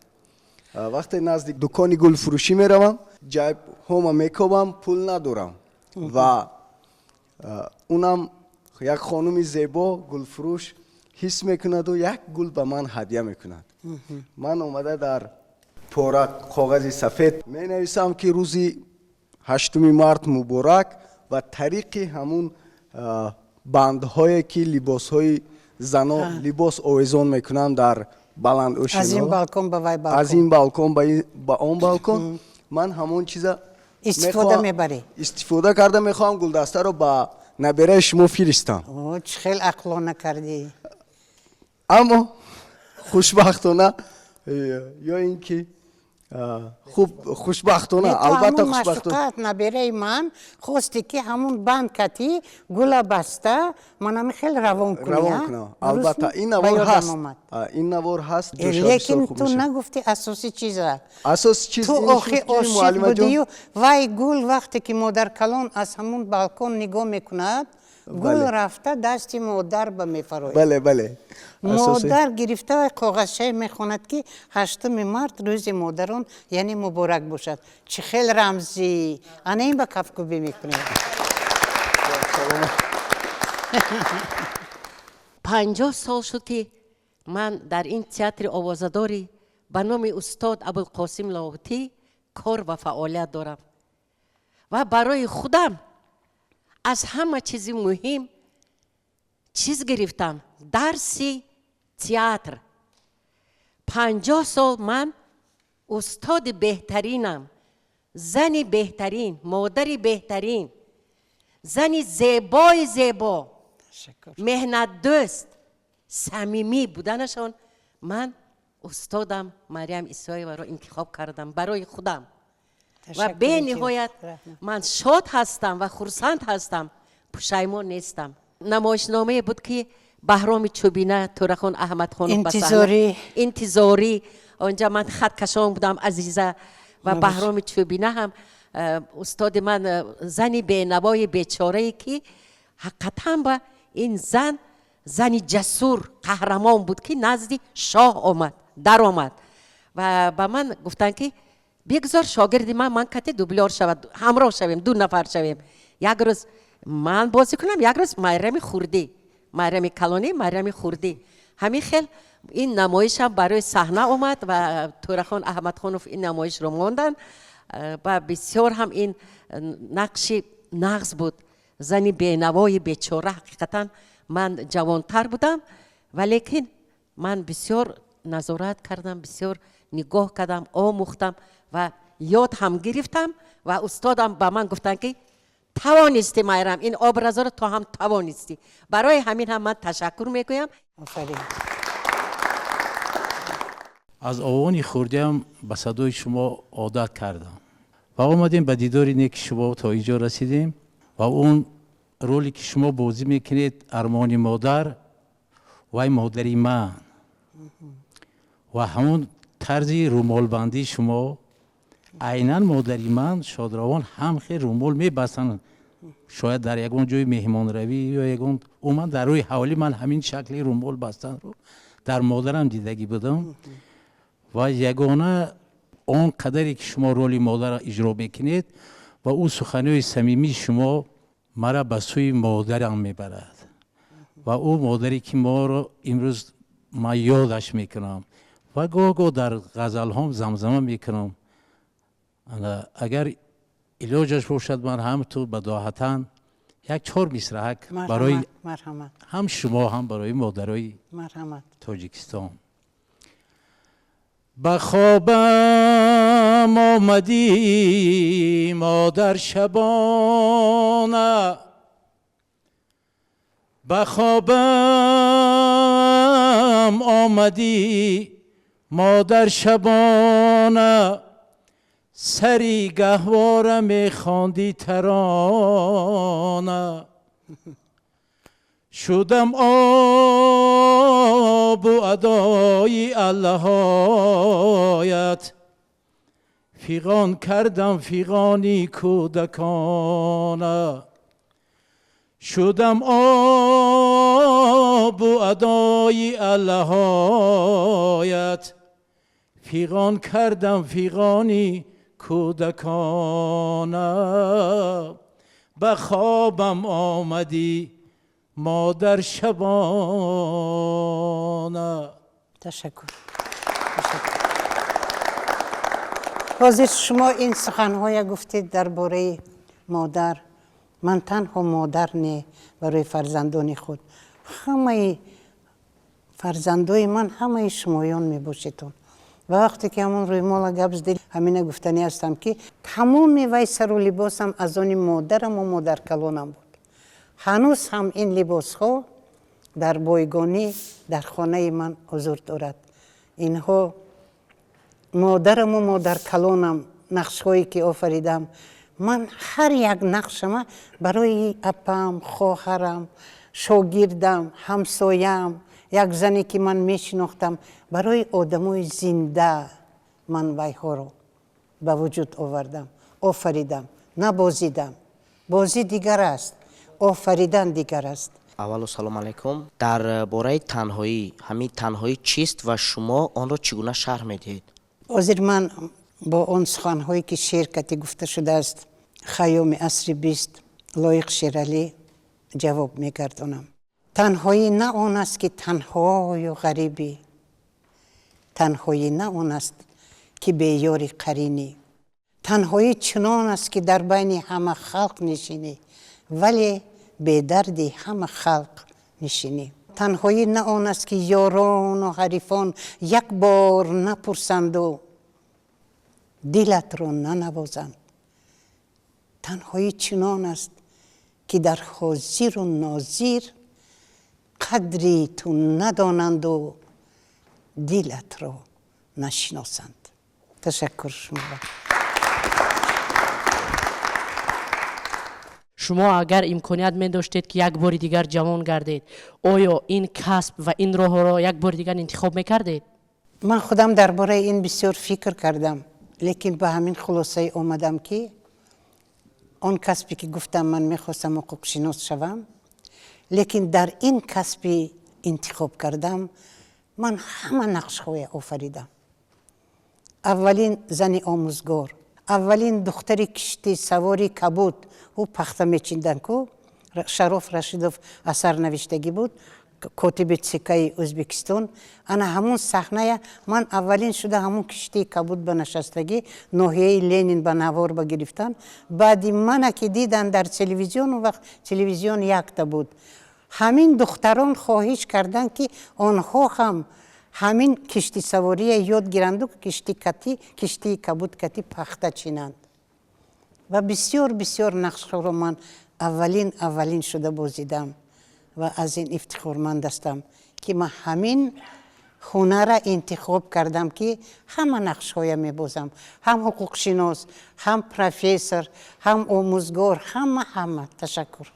Вақте назди дукони гулфурӯшӣ меравам, ҷайбҳома мекобам, пул надорам ва унам як хонуми зебо гулфурӯш ҳис мекунаду як гул ба ман ҳадя мекунад. Ман омада дар пора коғази сафед менависам, ки рӯзи 8 март муборак, ва тариқи ҳамун бандҳое, ки либосҳои зано либос овезон мекунанд дар баланд Аз ин ошино, балкон ба вай балкон. Аз ин балкон ба он балкон ман ҳамон чиза Истифода мебарӣ. Истифода карда мехоҳам гулдастаро ба набераи шумо фиристам. О, чӣ хел ақлона кардӣ! Аммо хушбахтона ё ин ки хуб, хушбахтона, Не, ту албатта, ҳамун хушбахтона. Маъшуқат, набераи ман, хости, ки ҳамун банд кати гула баста манами хел равон кунӣ, Равон а? кунам. Дуруст Албатта, ми? ин Ба навор ёдам ҳаст. омад. Ин навор ҳаст. Ҷоша Лекин бисёр хуб ту мешавад. нагуфти асоси чиза. Асоси чиз Ту ин охи шуд, ки ошиқ муаллимаҷон будию вай гул, вақте ки модаркалон аз ҳамун балкон нигоҳ мекунад, гул рафта дасти модар ба мефарояд. Бале, асоси Модар гирифта вай коғазчае мехонад, ки 8 март рӯзи модарон, яъне муборак бошад. Чӣ хел рамзӣ! Ана ин ба кафкӯбӣ мекунем. 50 сол шуд, ки ман дар ин театри овозадорӣ ба номи устод Абулқосим Лоҳутӣ кор ва фаъолият дорам ва барои худам аз ҳама чизи муҳим чиз гирифтам, дарси театр. 50 сол ман устоди беҳтаринам, зани беҳтарин, модари беҳтарин, зани зебои зебо, Ташаккур. меҳнатдӯст, самимӣ буданашон ман устодам Марьям Исоеваро интихоб кардам барои худам ва Ташаккури бениҳоят зиёд. Раҳмат. ман шод ҳастам ва хурсанд ҳастам, пушаймон нестам. Намоишномае буд, ки Баҳроми Чӯбина, Тӯрахон Аҳмадхонов ба саҳна- Интизорӣ. Интизорӣ. Онҷа ман хаткашон будам, Азиза ва Баҳроми Чӯбина ҳам устоди ман, зани бенавои бечорае, ки ҳақиқатан ба ин зан зани ҷасур, қаҳрамон буд, ки назди шоҳ омад, даромад ва ба ман гуфтанд, ки бигзор шогирди ман кате дублёр шавад, ҳамроҳ шавем, ду нафар шавем, як рӯз ман бозӣ кунам, як рӯз Майрами хурдӣ, Майрами калонӣ, Майрами хурдӣ. Ҳамин хел ин намоишам барои саҳна омад ва Тӯрахон Аҳмадхонов ин намоишро монданд. Ва бисёр ҳам ин нақши нағз буд, зани бенавои бечора. Ҳақиқатан ман ҷавонтар будам, валекин ман бисёр назорат кардам, бисёр нигоҳ кардам, омӯхтам ва ёд ҳам гирифтам. Ва устодам ба ман гуфтанд, ки тавонистӣ, Майрам, ин образро ту ҳам тавонистӣ. Барои ҳамин ҳам ман ташаккур мегӯям. Офарин. Аз овони хурдиам ба садои шумо одат кардам ва омадем ба дидори неки шумо, то инҷо расидем. Ва он роле ки шумо бозӣ мекунед, армони модар, вай модари ман, ва ҳамон тарзи румолбандии шумо айнан модари ман шодравон ҳам хел румол мебастанд. Шояд дар ягон ҷои меҳмонравӣ ё ягон умуман дар рӯи ҳавлӣ ман ҳамин шакли румол бастанро дар модарам дидагӣ будам. Ва ягона он қадаре ки шумо роли модарро иҷро мекунед ва ӯ суханои самимии шумо мара ба сӯи модарам мебарад ва ӯ модаре ки моро имрӯз ман ёдаш мекунам ва гоҳ гоҳ дар ғазалҳом замзама мекунам. Агар илоҷаш бошад, ман ҳам ту бадоҳатан як чор мисраак барои Марҳамат. ҳам шумо, ҳам барои модарои Марҳамат. Тоҷикистон. Ба хобам омадӣ, модар, шабона. Ба хобам омадӣ, модар, шабона, сари гаҳвора мехондӣ тарона. Шудам обу адои аллаҳоят, фиғон кардам фиғони кӯдакона. Шудам обу адои аллаҳоят, фиғон кардам фиғони кӯдакона. Ба хобам омадӣ, модар, шабона. Ташаккур. Ҳозир шумо ин суханҳоя гуфтед дар бораи модар. Ман танҳо модар не, барои фарзандони худ, ҳамаи фарзандои ман ҳамаи шумоён мебошедон. Ва вақте ки ҳамон рӯймола гап задед, ҳамина гуфтанӣ ҳастам, ки тамоми вай сару либосам аз они модараму модаркалонам буд. Ҳанӯз ҳам ин либосҳо дар бойгонӣ дар хонаи ман ҳузур дорад. Инҳо модараму модаркалонам. Нақшҳое ки офаридам ман, ҳар як нақшама барои апам, хоҳарам, шогирдам, ҳамсоям, як зане ки ман мешинохтам, барои одамои зинда ман вайҳоро ба вуҷуд овардам, офаридам, набозидам. Бозӣ дигар аст, офаридан дигар аст. Аввалу салом алайкум. Дар бораи танҳоӣ, ҳамин танҳоӣ чист ва шумо онро чӣ гуна шарҳ медиҳед? Ҳозир ман бо он суханҳое ки шеър кати гуфта шудааст, Хайёми асри 20, Лоиқ Шералӣ, ҷавоб мегардонам. Танҳоӣ на он аст, ки танҳою ғарибӣ, танҳоӣ на он аст, ки беёри қаринӣ. Танҳоӣ чунон аст, ки дар байни ҳама халқ нишинӣ, вале бедарди ҳама халқ нишинӣ. Танҳоӣ на он аст, ки ёрону ҳарифон як бор напурсанду дилатро нанавозанд. Танҳоӣ чунон аст, ки дар ҳозиру нозир қадри ту надонанду дилатро нашиносанд. Ташаккур шумо. Шумо агар имконият медоштед, ки як бори дигар ҷавон гардед, оё ин касб ва ин роҳро як бори дигар интихоб мекардед? Ман худам дар бораи ин бисёр фикр кардам, лекин ба ҳамин хулосае омадам, ки он касбе ки гуфтам, ман мехостам ҳуқуқшинос шавам, лекин дар ин касби интихоб кардам ман ҳама нақшҳоя офаридам: аввалин зани омӯзгор, аввалин духтари кишти савори кабуд. Ӯ пахта мечидан ку, Шароф Рашидов асар навиштагӣ буд, котиби ЦКи Ӯзбекистон. Ана ҳамун саҳная ман аввалин шуда ҳамун киштии кабуд ба нишастагӣ, ноҳияи Ленин ба навор ба гирифтан. Баъди мана ки дидан дар телевизион, он вақт телевизион якта буд, ҳамин духтарон хоҳиш карданд, ки онҳо ҳам ҳамин киштисавория ёд гиранду кишти кати, киштии кабуд кати пахта чинанд. Ва бисёр, бисёр нақшҳоро ман аввалин шуда бозидам ва аз ин ифтихорманд ҳастам, ки ман ҳамин ҳунара интихоб кардам, ки ҳама нақшҳоя мебозам: ҳам ҳуқуқшинос, ҳам профессор, ҳам омӯзгор, ҳама, ҳама. Ташаккур.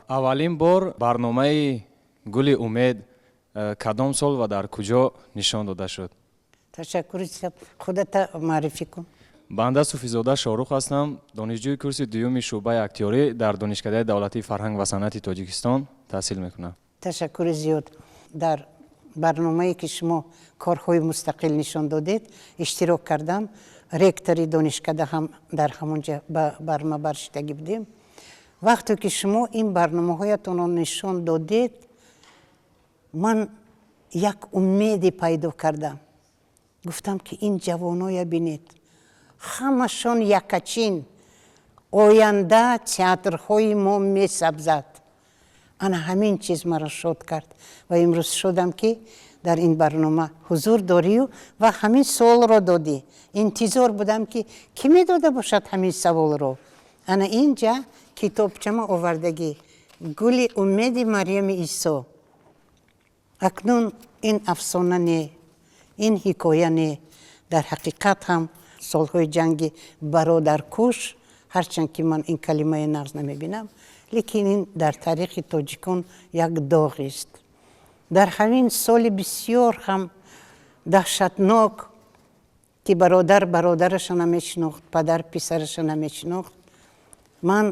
Аввалин бор барномаи «Гули умед» кадом сол ва дар куҷо нишон дода шуд? Ташаккури. Худата муаррифӣ кун. Банда Суфизода Шоҳрух ҳастам, донишҷӯи курси дуюми шӯъбаи актёрӣ, дар Донишкадаи давлатии фарҳанг ва санъати Тоҷикистон таҳсил мекунам. Ташаккури зиёд. Дар барномае ки шумо корҳои мустақил нишон додед, иштирок кардам. Ректори донишкада ҳам дар ҳамон ҷа барма баршидагӣ будем. Вақте ки шумо ин барномаҳоятонро нишон додед, ман як умеде пайдо кардам. Гуфтам, ки ин ҷавоноя бинед, ҳамашон якачин, оянда театрҳои мо месабзад. Ана ҳамин чиз маро шод кард ва имрӯз шудам, ки дар ин барнома ҳузур дорию ва ҳамин суолро додӣ. Интизор будам, ки кӣ медода бошад ҳамин саволро. Ана инҷа китобчама овардагӣ, «Гули умеди Марьями Исо». Акнун ин афсона не, ин ҳикоя не, дар ҳақиқат ҳам солҳои ҷанги бародаркуш, ҳарчанд ки ман ин калимаи нағз намебинам, лекин ин дар таърихи тоҷикон як доғест. Дар ҳамин соли бисёр ҳам даҳшатнок, ки бародар бародараша намешинохт, падар писараша намешинохт, ман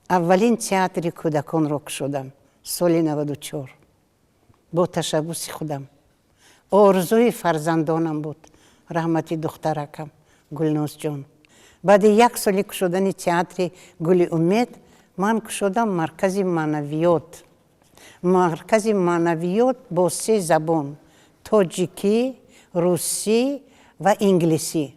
аввалин театри кӯдаконро кушодам соли 94 бо ташаббуси худам. Орзуи фарзандонам буд, раҳмати духтаракам Гулнозҷон. Баъди як соли кушодани театри «Гули умед» ман кушодам маркази маънавиёт. Маркази маънавиёт бо се забон: тоҷикӣ, русӣ ва инглисӣ.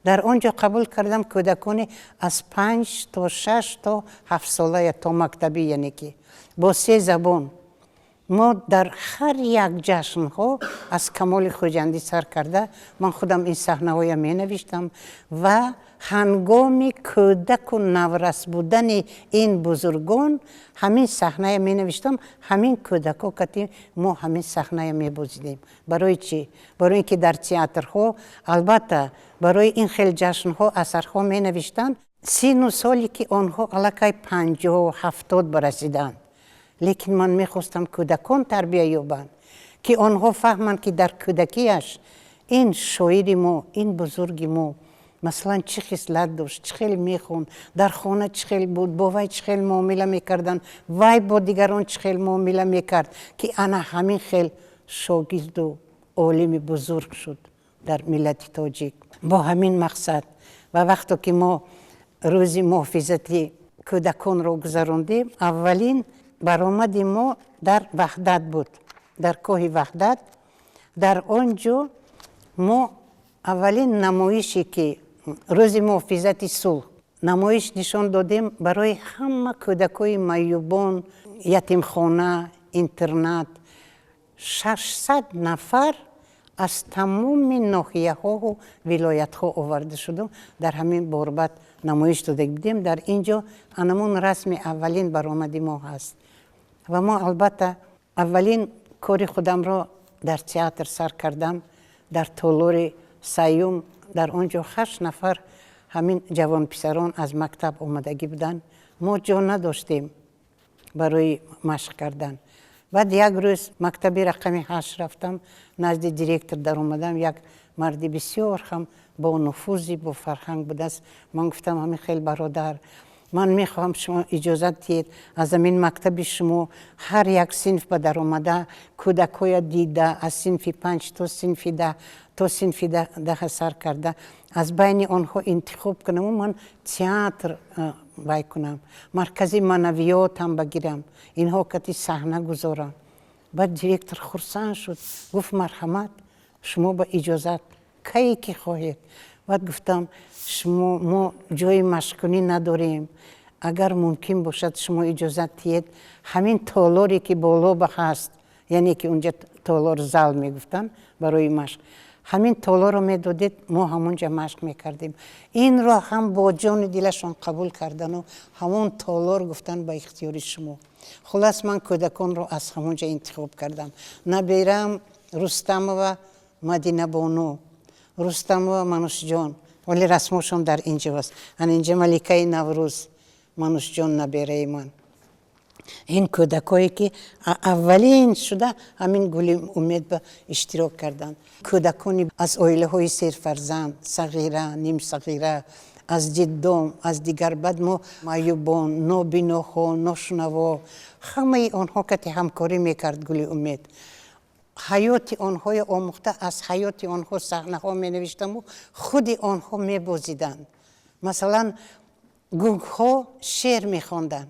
Дар он ҷо қабул кардам кӯдакони аз 5 то 6 то 7 сола, то мактабӣ, яъне ки бо се забон. Мо дар ҳар як ҷашнҳо, аз Камоли Хуҷандӣ сар карда, ман худам ин саҳнаҳоя менавиштам ва ҳангоми кӯдаку наврас будани ин бузургон ҳамин саҳная менавиштам. Ҳамин кӯдако кати мо ҳамин саҳная мебозидем. Барои чӣ? Барои ин ки дар театрҳо, албатта, барои ин хел ҷашнҳо асарҳо менавиштанд, сину соле ки онҳо аллакай 50, 70 барасиданд. Лекин ман мехостам кӯдакон тарбия ёбанд, ки онҳо фаҳманд, ки дар кӯдакиаш ин шоири мо, ин бузурги мо, масалан, чӣ хислат дошт, чӣ хел мехонд, дар хона чӣ хел буд, бо вай чӣ хел муомила мекарданд, вай бо дигарон чӣ хел муомила мекард, ки ана ҳамин хел шогирду олими бузург шуд дар миллати тоҷик. Бо ҳамин мақсад ва вақто ки мо рӯзи муҳофизати кӯдаконро гузарондем, аввалин баромади мо дар Ваҳдат буд, дар кӯҳи Ваҳдат. Дар он ҷо мо аввалин намоише, ки рӯзи муҳофизати сулҳ, намоиш нишон додем барои ҳама кӯдакои маъюбон, ятимхона, интернат. 600 нафар аз тамоми ноҳияҳову вилоятҳо оварда шуду дар ҳамин борбад намоиш дода будем. Дар ин ҷо анамун расми аввалин баромади мо ҳаст. Ва мо, албатта, аввалин кори худамро дар театр сар кардам дар толори саюм. Дар он ҷо ҳашт нафар ҳамин ҷавонписарон аз мактаб омадагӣ буданд. Мо ҷо надоштем барои машқ кардан. Баъд як рӯз мактаби рақами 8 рафтам, назди директор даромадам. Як марди бисёр ҳам бо нуфузи, бо фарҳанг будааст. Ман гуфтам: «Ҳамин хел, бародар, ман мехоҳам шумо иҷозат диҳед, аз ҳамин мактаби шумо ҳар як синф ба даромада, кӯдакҳоя дида, аз синфи 5 то синфи 10, то синфи 10 сар карда, аз байни онҳо интихоб кунаму ман театр вай кунам, маркази маънавиётам багирам, инҳо кати саҳна гузорам». Баъд директор хурсанд шуд, гуфт: «Марҳамат, шумо ба иҷозат, кае ки хоҳед». Баъд гуфтам: «Шумо, мо ҷои машқкунӣ надорем, агар мумкин бошад, шумо иҷозат диҳед, ҳамин толоре ки боло ба ҳаст», яъне ки унҷа толор, зал мегуфтанд барои машқ, «ҳамин толорро медодед, мо ҳамонҷа машқ мекардем». Инро ҳам бо ҷони дилашон қабул кардану ҳамон толор, гуфтанд, ба ихтиёри шумо. Хулас, ман кӯдаконро аз ҳамонҷа интихоб кардам. Набераам Рустамова Мадинабону, Рустамова Манушҷон, вале расмошон дар инҷо аст. Ана инҷа маликаи Наврӯз, Манушҷон, набераи ман. Ин кӯдакое ки аввалин шуда ҳамин «Гули умед» ба иштирок карданд, кӯдакони аз оилаҳои серфарзанд, сағира, нимсағира, аз детдом, аз дигар, баъд мо маъюбон, нобиноҳо, ношунаво, ҳамаи онҳо кати ҳамкорӣ мекард «Гули умед». Ҳаёти онҳоя омӯхта, аз ҳаёти онҳо саҳнаҳо менавиштаму худи онҳо мебозиданд. Масалан, гунгҳо шеър мехонданд.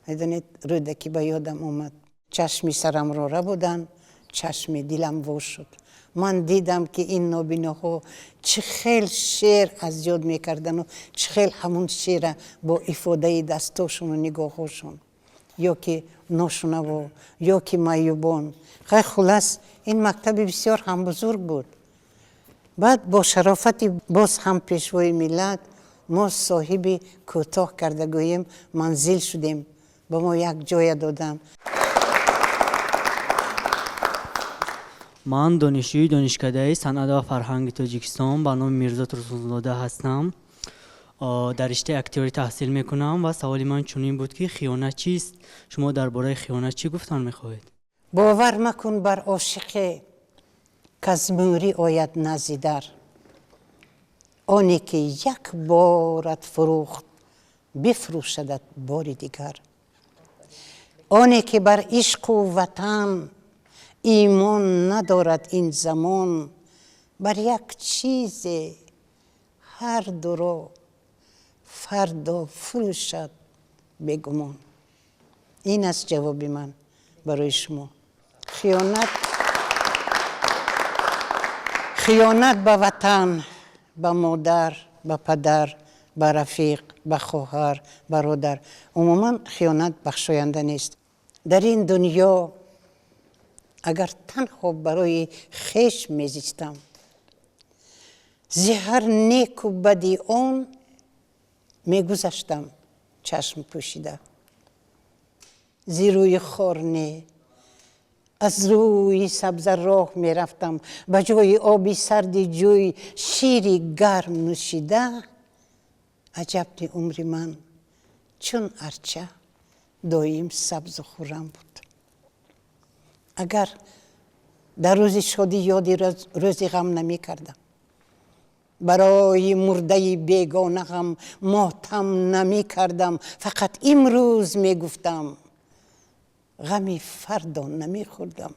Медонед, Рӯдакӣ ба ёдам омад: «Чашми сарамро рабуданд, чашми дилам во шуд». Ман дидам, ки ин нобиноҳо чӣ хел шеър аз ёд мекардану чӣ хел ҳамун шеъра бо ифодаи дастошону нигоҳҳошон, ё ки ношунаво, ё ки маъюбон. Хай, хулас, ин мактаби бисёр ҳам бузург буд. Баъд бо шарофати боз ҳам Пешвои миллат Мо соҳиби, кӯтоҳ карда гӯем, манзил шудем, ба мо як ҷоя доданд. Ман донишҷӯи Донишкадаи санъат ва фарҳанги Тоҷикистон ба номи Мирзо Турсунзода ҳастам. Дар риштаи актёрӣ таҳсил мекунам ва саволи ман чунин буд, ки хиёнат чист? Шумо дар бораи хиёнат чӣ гуфтан мехоҳед? Бовар макун бар ошиқе, каз мӯрӣ ояд назди дар. Оне ки як борат фурӯхт, бифрӯшадат бори дигар. Оне ки бар ишқу ватан имон надорад, ин замон бар як чизе ҳар дуро фардо фурӯшад бегумон. Ин аст ҷавоби ман барои шумо. Хиёнат, хиёнат ба ватан, ба модар, ба падар, ба рафиқ, ба хоҳар, бародар, умуман хиёнат бахшоянда нест. Дар ин дунё агар танҳо барои хеш мезистам, зи ҳар неку бади он мегузаштам чашм пӯшида. Зи рӯи хор не, аз рӯи сабза роҳ мерафтам, ба ҷои оби сарди ҷӯй шири гарм нӯшида. Аҷаб ни, умри ман чун арча доим сабзу хуррам буд. Агар дар рӯзи шодӣ ёди рӯзи ғам намекардам, барои мурдаи бегона ғам мотам намекардам, фақат имрӯз мегуфтам, ғами фардо намехӯрдам,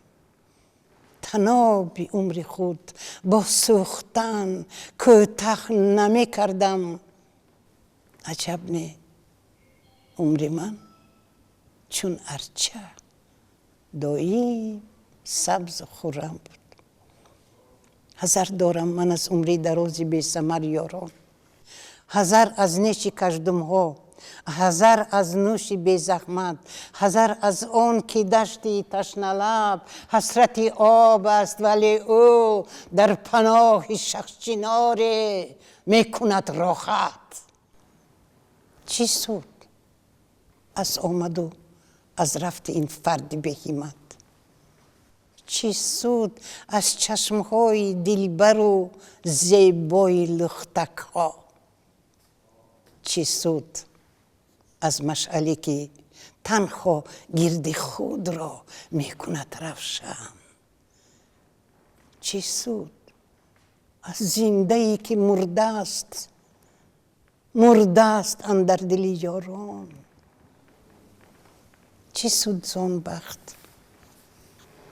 таноби умри худ бо сӯхтан кӯтаҳ намекардам. Аҷаб не, умри ман чун арча доим сабзу хуррам буд. Ҳазар дорам ман аз умри дарози бесамар, ёрон, ҳазар аз неши каждумҳо, ҳазар аз нӯши безаҳмат, ҳазар аз он ки дашти ташналаб ҳасрати об аст, вале ӯ дар паноҳи шахсчиноре мекунад роҳат. Чӣ суд аз омаду аз рафти ин фарди беҳимат? Чӣ суд аз чашмҳои дилбару зебои лухтакҳо? Чӣ суд аз машъале, ки танҳо гирди худро мекунад равшан? Чӣ суд аз зиндае, ки мурдааст, мурдааст андар дили ёрон? Чӣ суд зон бахт,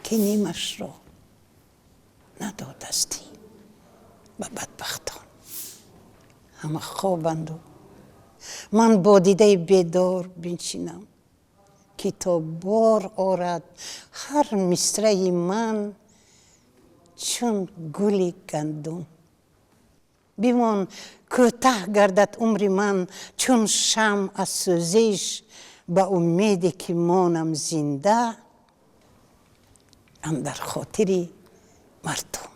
ки нимашро надодастӣ ба бадбахтон? Ҳама хобанду ман бо дидаи бедор биншинам, ки то бор орад ҳар мисраи ман чун гули гандум. Бимон, кӯтаҳ гардад умри ман чун шамъ аз сӯзиш, ба умеде ки монам зинда андар хотири мардум.